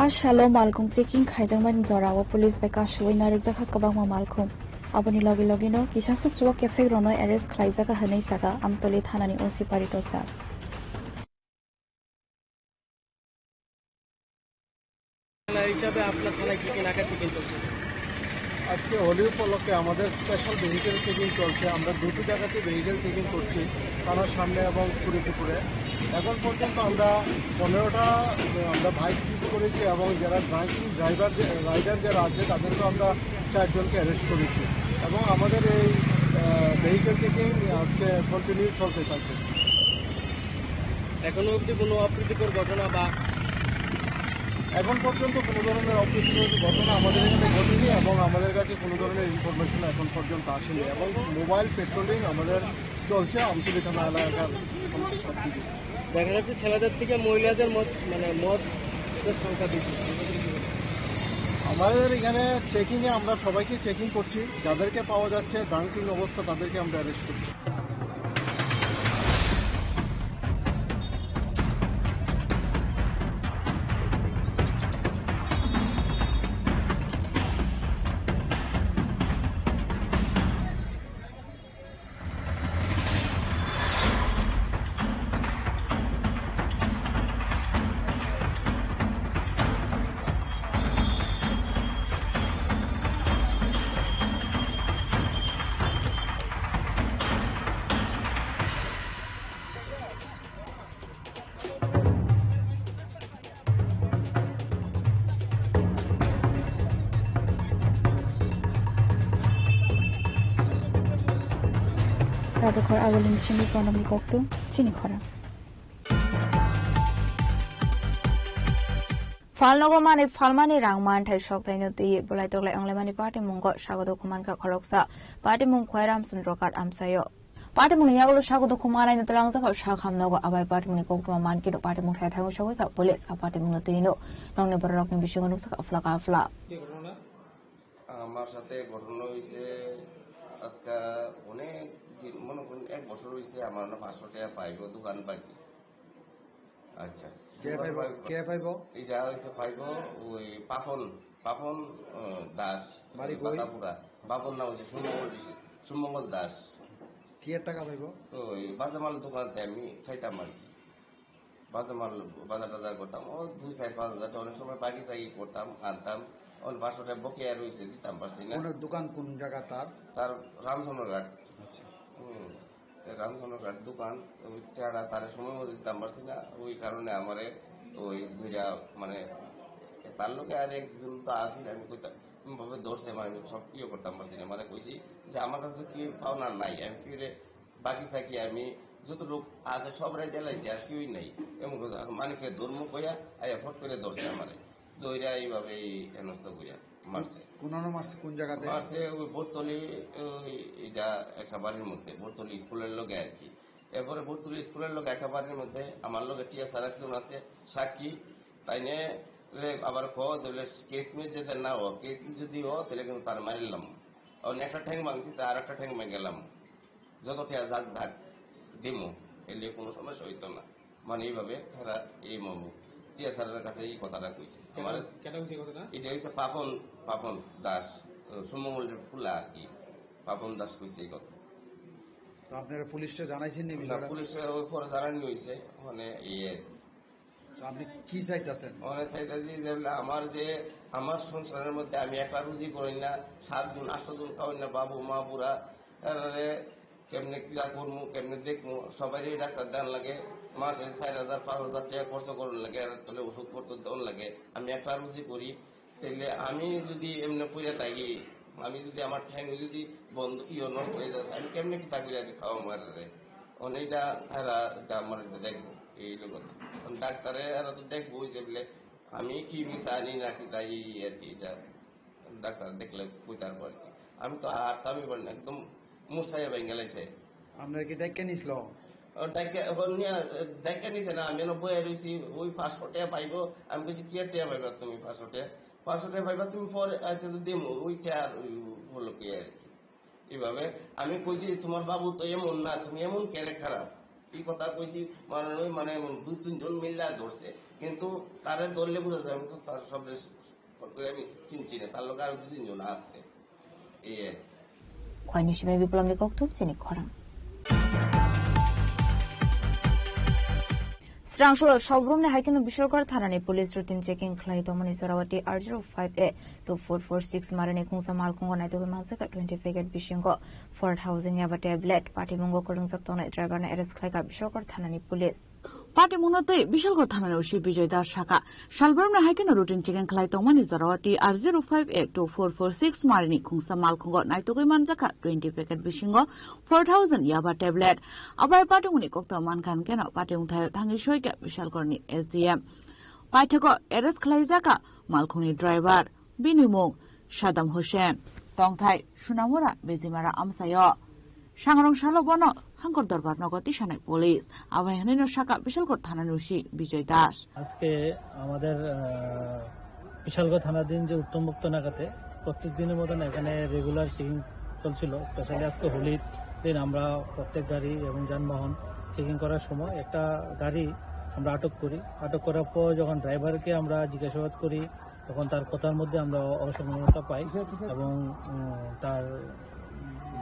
Salo malkhung checking khaijakmani jorao police bai kasui narwkjakha kwbangma malkhung. Aboni logi logino kisasuk chuwak kephek rono arrest khlaijak hwnwi saka Amtoli thanani O C Paritosh Das. থানা হিসাবে আপনার থানায় কি কি নাকা চেকিং চলছে? আজকে হোলি উপলক্ষে আমাদের স্পেশাল ভেহিকেল চেকিং চলছে। আমরা দুটি জায়গাতে ভেহিকেল চেকিং করছি, থানার সামনে এবং কুড়িপুকুরে। এখন পর্যন্ত আমরা পনেরোটা আমরা বাইক সিজ করেছি এবং যারা ড্রাইভিং ড্রাইভার যে, রাইডার যারা আছে তাদেরকেও আমরা চারজনকে অ্যারেস্ট করেছি এবং আমাদের এই, আহ, ভেহিকেল চেকিং আজকে কন্টিনিউ চলতে থাকবে। এখনো অবধি কোনো অপ্রীতিকর ঘটনা বা এখন পর্যন্ত কোনো ধরনের অপ্রীতিকর ঘটনা আমাদের এখানে ঘটেনি এবং আমাদের কাছে কোনো ধরনের ইনফরমেশন এখন পর্যন্ত আসেনি এবং মোবাইল পেট্রোলিং আমাদের চলছে আমতলী থানা এলাকার সব দিকে। দেখা যাচ্ছে ছেলেদের থেকে মহিলাদের মত, মানে, মদ সংখ্যা বেশি। আমাদের এখানে চেকিংয়ে আমরা সবাইকে চেকিং করছি, যাদেরকে পাওয়া যাচ্ছে ড্রাঙ্কিং অবস্থা তাদেরকে আমরা অ্যারেস্ট করছি। Rajakhor Agulini simi Pranamni koktu chini khora. Phalnogo manwi phalmani rang manthai soktaino twiwi bwlai toklai wnglaimani patimungo sago dukhu mankha khoroksa. Patimung Khwairam Chandra Ghat amchaio. Patimungni yagulo sago dukhu manai no twlangjak kha sak hamnogo abai patimungni koktwma mankhe no patimung thai thangwi sogwi kha police a patimungno twino nokni bororokni bisingo nukjak afla ka afla. আমার সাথে ঘটনা হয়েছে আজকে অনেক দিন, মনে করুন এক বছর হয়েছে আমার না পাঁচশো টাকা পাইবো দোকান বাকি। আচ্ছা। কে পাইবো? কে পাইবো? এটা হয়েছে পাইবো ওই পাপন, পাপন, আহ, দাস, বাড়ি কই? পাতাপুরা। বাপন নাম হচ্ছে সুমঙ্গল, সুমঙ্গল দাস। কি এর টাকা পাইবো? ওই বাজামাল দোকানতে আমি খাইতাম আর কি। বাজামাল, বাজার টাজার করতাম, ও দুই চার পাঁচ হাজার টাকা অনেক সময় বাকি চাকি করতাম, আনতাম। অন পাঁচশো টাকা বকেয়া রয়েছে, দিতাম পারছি না। ওনার দোকান কোন জায়গা তার? তার রামচন্দ্রঘাট। আচ্ছা। হুম। রামচন্দ্রঘাট দোকান, ওই চারা তার সময় মতো দিতাম পারছি না, ওই কারণে আমারে ওই ধইরা মানে তার লোকে আর একজন তো আছিল, আমি কইতাম, ভাবে ধরছে, মানে আমি সব ইয়ে করতাম পারছি না, মানে কইছি যে আমার কাছে তো কি পাওনা নাই, আমি কি রে বাকি চাকি আমি যতটুক আছে সব রাইতে লাইছি, আর কেউই নাই। এমন কথা, এখন মানিকরে ধর্ম কইয়া আইয়া ফট করে ধরছে আমারে। দইরা এইভাবে এই হেনস্থা করিয়া মারছে। কোন আনো মারছে, কোন জায়গাতে? মারছে ওই বটতলি, ওই এটা একটা বাড়ির মধ্যে, বটতলি স্কুলের লগে আর কি। এরপরে বটতলি স্কুলের লগে একটা বাড়ির মধ্যে আমার লগে টিয়া স্যার একজন আছে, সাক্ষী। তাইনে রে আবার কো দিলে কেস মিস যদি না হো, কেস মিস যদি হো, তাহলে কিন্তু তার মারিলাম। এখন একটা ঠ্যাং ভাঙছি, তার একটা ঠ্যাং ভেঙে গেলাম। যত টিয়া যাক যাক দিমু, এলে কোনো সমস্যা হইতো না। মানে এইভাবে তারা এই মামু টিয়া স্যারের কাছে এই কথাটা কইছে। কেন, আমার কেন কইছে কথাটা? এটা হচ্ছে পাপন, পাপন দাস, আহ, সুমঙ্গলের ফুলা আর কি। পাপন দাস কইছে এই কথা। তো আপনারা পুলিশে জানাইছেন নি না, বিষয়টা? পুলিশে ওই পরে জানানি হইছে, মানে ইয়ে। তো আপনি কি চাইতেছেন? মানে চাইতেছি যে আমার যে, আমার সংসারের মধ্যে আমি একটা রুজি করি না, সাত জন, আট জন খাওয়াই না, বাবু, মা, বুড়া, এরারে কেমনে কিলা করমু, কেমনে দেখমু, সবারই ডাক্তার দেন লাগে, মাসে চার হাজার, পাঁচ হাজার টাকা খরচ করুন লাগে, আর তাহলে ওষুধপত্র দেওয়ান লাগে। আমি একটা রুজি করি, তাহলে আমি যদি এমনি পড়ে থাকি, আমি যদি আমার ঠ্যাং যদি বন্ধ, ইয়ে নষ্ট হয়ে যায়, আমি কেমনে কি তা করে আমি খাওয়া মারে? অনেকটা এরা এটা আমার দেখবো, এই লোক। কারণ ডাক্তারে এরা তো দেখবো ওই যে বলে, আমি কি মিশা আনি নাকি তাই আর কি, এটা ডাক্তার দেখলে কইতার পর কি। আমি তো আর তো আমি বলেন একদম মুসাইয়া ভেঙে লাইছে। আপনার কি ডাক্তার নিছিল? ও, ডাক্তার এখন নিয়ে, ডাক্তার নিছে না, আমি এনে বইয়া রইছি, ওই পাঁচশো টাকা পাইবো। আমি কইছি, "কি আর টাকা পাইবা তুমি পাঁচশো টাকা? পাঁচশো টাকা পাইবা তুমি পরে, আইতে তো দিমু, ওই টাকা আর ওই হলো কি আর কি।" এইভাবে আমি কইছি, "তোমার বাবু তো এমন না, তুমি এমন কেরে খারাপ?" এই কথা কইছি, মানে, ওই মানে এমন দুই তিনজন মিল্লা ধরছে, কিন্তু তারে ধরলে বোঝা যায়, আমি তো তার সব রেস-, আমি চিনছি না, তার লোক আরো দু তিনজন আছে। এই আর কি। Khwaini simi Biplomni kokthum chini khorang. Srangso Salbrumni hai kheno Bishalgarh thanani police routine checking khlai tongmani Jarawati R zero five A two four four six marini khungsa malkhungo naitugwi manjakha twenty packet bisingo four thousand yaba tablet, patimungo kwrwngjak tongnai driver no arrest khlaikha Bishalgarh thanani police. Patimungno twi Bishalgarh thanani O C Bijoy Das sakha, Salbrumni hai kheno routine checking khlai tongmani Jarawati R zero five A two four four six marini khungsa malkhungo naitugwi manjakha twenty packet bisingo four thousand yaba tablet. Abai patimungni kokthum mankha hwnkhe no patimung thaio thangwi soikha Bishalgarhni S D M. Paithago arrest khlaijakha malkhungni driver. Bini mung Saddam Hussein. Tongthai Sunamura Bejimara amsaio. Sangrong salo bono Hangkor Dorbar nogo tisanai police. Abai hwnwi no sakha Bishalgarh thanani O C Bijoy Das. আজকে আমাদের, আহ, বিশালগড় থানাধীন যে উত্তমভুক্ত এলাকাতে প্রত্যেক দিনের মতন এখানে রেগুলার চেকিং চলছিল। স্পেশালি আজকে হোলির দিন আমরা প্রত্যেক গাড়ি এবং যানবাহন চেকিং করার সময় একটা গাড়ি আমরা আটক করি। আটক করার পর যখন ড্রাইভারকে আমরা জিজ্ঞাসাবাদ করি, তখন তার কথার মধ্যে আমরা অ-, অসংলগ্নতা পাই এবং, উম, তার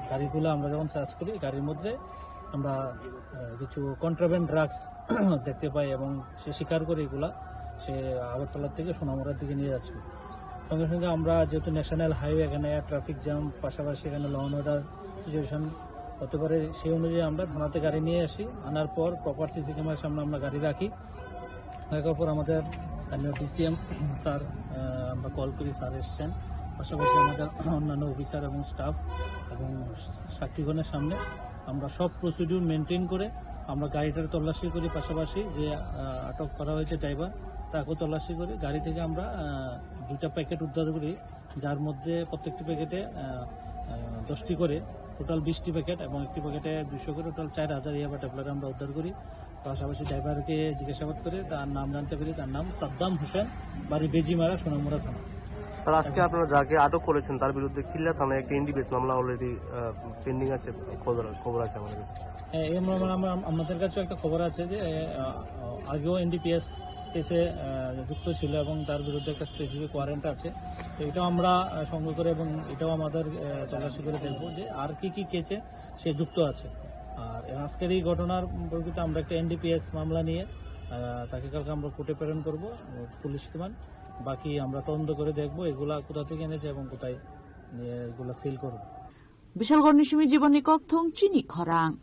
গাড়িগুলো আমরা যখন সার্চ করি, গাড়ির মধ্যে আমরা, আহ, কিছু কন্ট্রাব্যান্ড ড্রাগস দেখতে পাই এবং সে স্বীকার করে এগুলা সে আগরতলা থেকে সোনামুড়ার দিকে নিয়ে যাচ্ছিল। সঙ্গে সঙ্গে আমরা যেহেতু ন্যাশনাল হাইওয়ে, এখানে ট্রাফিক জ্যাম, পাশাপাশি এখানে ল অ্যান্ড অর্ডার সিচুয়েশন হতে পারে, সেই অনুযায়ী আমরা থানাতে গাড়ি নিয়ে আসি। আনার পর প্রপার সিসি ক্যামেরার সামনে আমরা গাড়ি রাখি। রাখার পর আমাদের স্থানীয় ডিসিএম স্যার, আহ, আমরা কল করি, স্যার এসছেন। পাশাপাশি আমাদের অন্যান্য অফিসার এবং স্টাফ এবং সাক্ষীগণের সামনে আমরা সব প্রসিডিউর মেনটেন করে আমরা গাড়িটার তল্লাশি করি। পাশাপাশি যে, আহ, আটক করা হয়েছে ড্রাইভার, তাকেও তল্লাশি করি। গাড়ি থেকে আমরা, আহ, দুইটা প্যাকেট উদ্ধার করি, যার মধ্যে প্রত্যেকটি প্যাকেটে, আহ, আহ, দশটি করে, টোটাল বিশটি প্যাকেট এবং একটি প্যাকেটে দুইশো করে, টোটাল চার হাজার ইয়াবা ট্যাবলেট আমরা উদ্ধার করি। পাশাপাশি ড্রাইভারকে জিজ্ঞাসাবাদ করে তার নাম জানতে পারি, তার নাম সাদ্দাম হোসেন, বাড়ি বেজিমারা, সোনামুড়া থানা। স্যার, আজকে আপনারা যাকে আটক করেছেন তার বিরুদ্ধে কিল্লা থানায় একটা এনডিপিএস মামলা অলরেডি, আহ, পেন্ডিং আছে, খবর, খবর আছে আমাদের কাছে। হ্যাঁ, এই মামলা আমরা, আমাদের কাছেও একটা খবর আছে যে, আহ, আগেও এনডিপিএস কেসে, আহ, যুক্ত ছিল এবং তার বিরুদ্ধে একটা স্পেসিফিক ওয়ারেন্ট আছে। তো এটাও আমরা, আহ, সংগ্রহ করে এবং এটাও আমাদের, আহ, তল্লাশি করে দেখবো যে আর কি কি কেসে সে যুক্ত আছে। আর আজকের এই ঘটনার পরিপ্রেক্ষিতে আমরা একটা এনডিপিএস মামলা নিয়ে, আহ, তাকে কালকে আমরা কোর্টে প্রেরণ করব, আহ, পুলিশ রিমান্ড। বাকি আমরা তদন্ত করে দেখব এগুলা কোথা থেকে এনেছে এবং কোথায়, আহ, এগুলা সেল করবে। Bishalgarhni simi Jibonni kokthum chini khorang.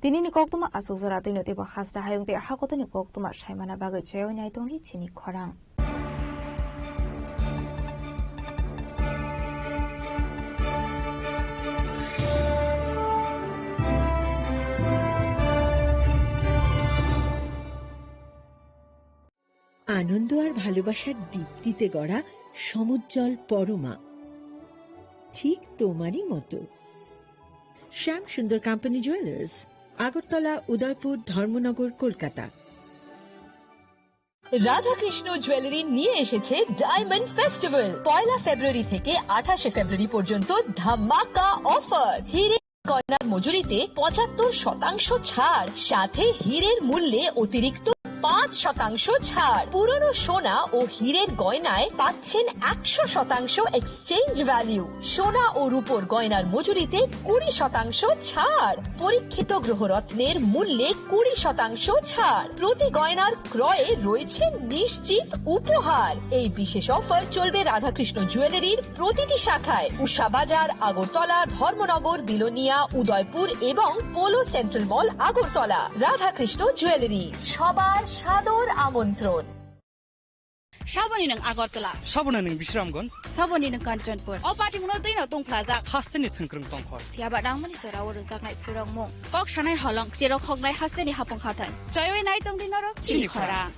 Tinini koktwma aswk jora twino teibo hasta hayung tei hakotoni koktwma saimana bagwi chaywi nai tongdi chini khorang. আনন্দ আর ভালোবাসার দীপ্তিতে গড়া সমুজ্জ্বল পরমা, ঠিক তোমারই মতো। শ্যাম সুন্দর কোম্পানি জুয়েলার্স, আগরতলা, উদয়পুর, ধর্মনগর, কলকাতা। রাধাকৃষ্ণ জুয়েলারি নিয়ে এসেছে ডায়মন্ড ফেস্টিভ্যাল। পয়লা ফেব্রুয়ারি থেকে আঠাশে ফেব্রুয়ারি পর্যন্ত ধামাকা অফার। হিরে গয়নার মজুরিতে পঁচাত্তর শতাংশ ছাড়, সাথে হীরের মূল্যে অতিরিক্ত পাঁচ শতাংশ ছাড়। পুরনো সোনা ও হীরের গয়নায় পাচ্ছেন একশো শতাংশ এক্সচেঞ্জ ভ্যালু। সোনা ও রূপোর গয়নার মজুরিতে কুড়ি শতাংশ ছাড়। পরীক্ষিত গ্রহরত্নের মূল্যে কুড়ি শতাংশ ছাড়। প্রতি গয়নার ক্রয়ে রয়েছে নিশ্চিত উপহার। এই বিশেষ অফার চলবে রাধাকৃষ্ণ জুয়েলারির প্রতিটি শাখায়, উষা বাজার, আগরতলা, ধর্মনগর, বিলোনিয়া, উদয়পুর এবং পোলো সেন্ট্রাল মল, আগরতলা। রাধাকৃষ্ণ জুয়েলারি, সবার সাদর আমন্ত্রণ। Saboni nwng Agartala. Saboni nwng Bisramganj. Saboni nwng Kanchanpur. O party muno twi no tongphlajak. Hasteni thwngkwrwng tongkhor. Phiya ba nangmani jora o rwjaknai phwrwngmung. Kok sanai holong, cherok hoknai hasteni hapung hathai. Choiwi nai tongdi norok chini khorang.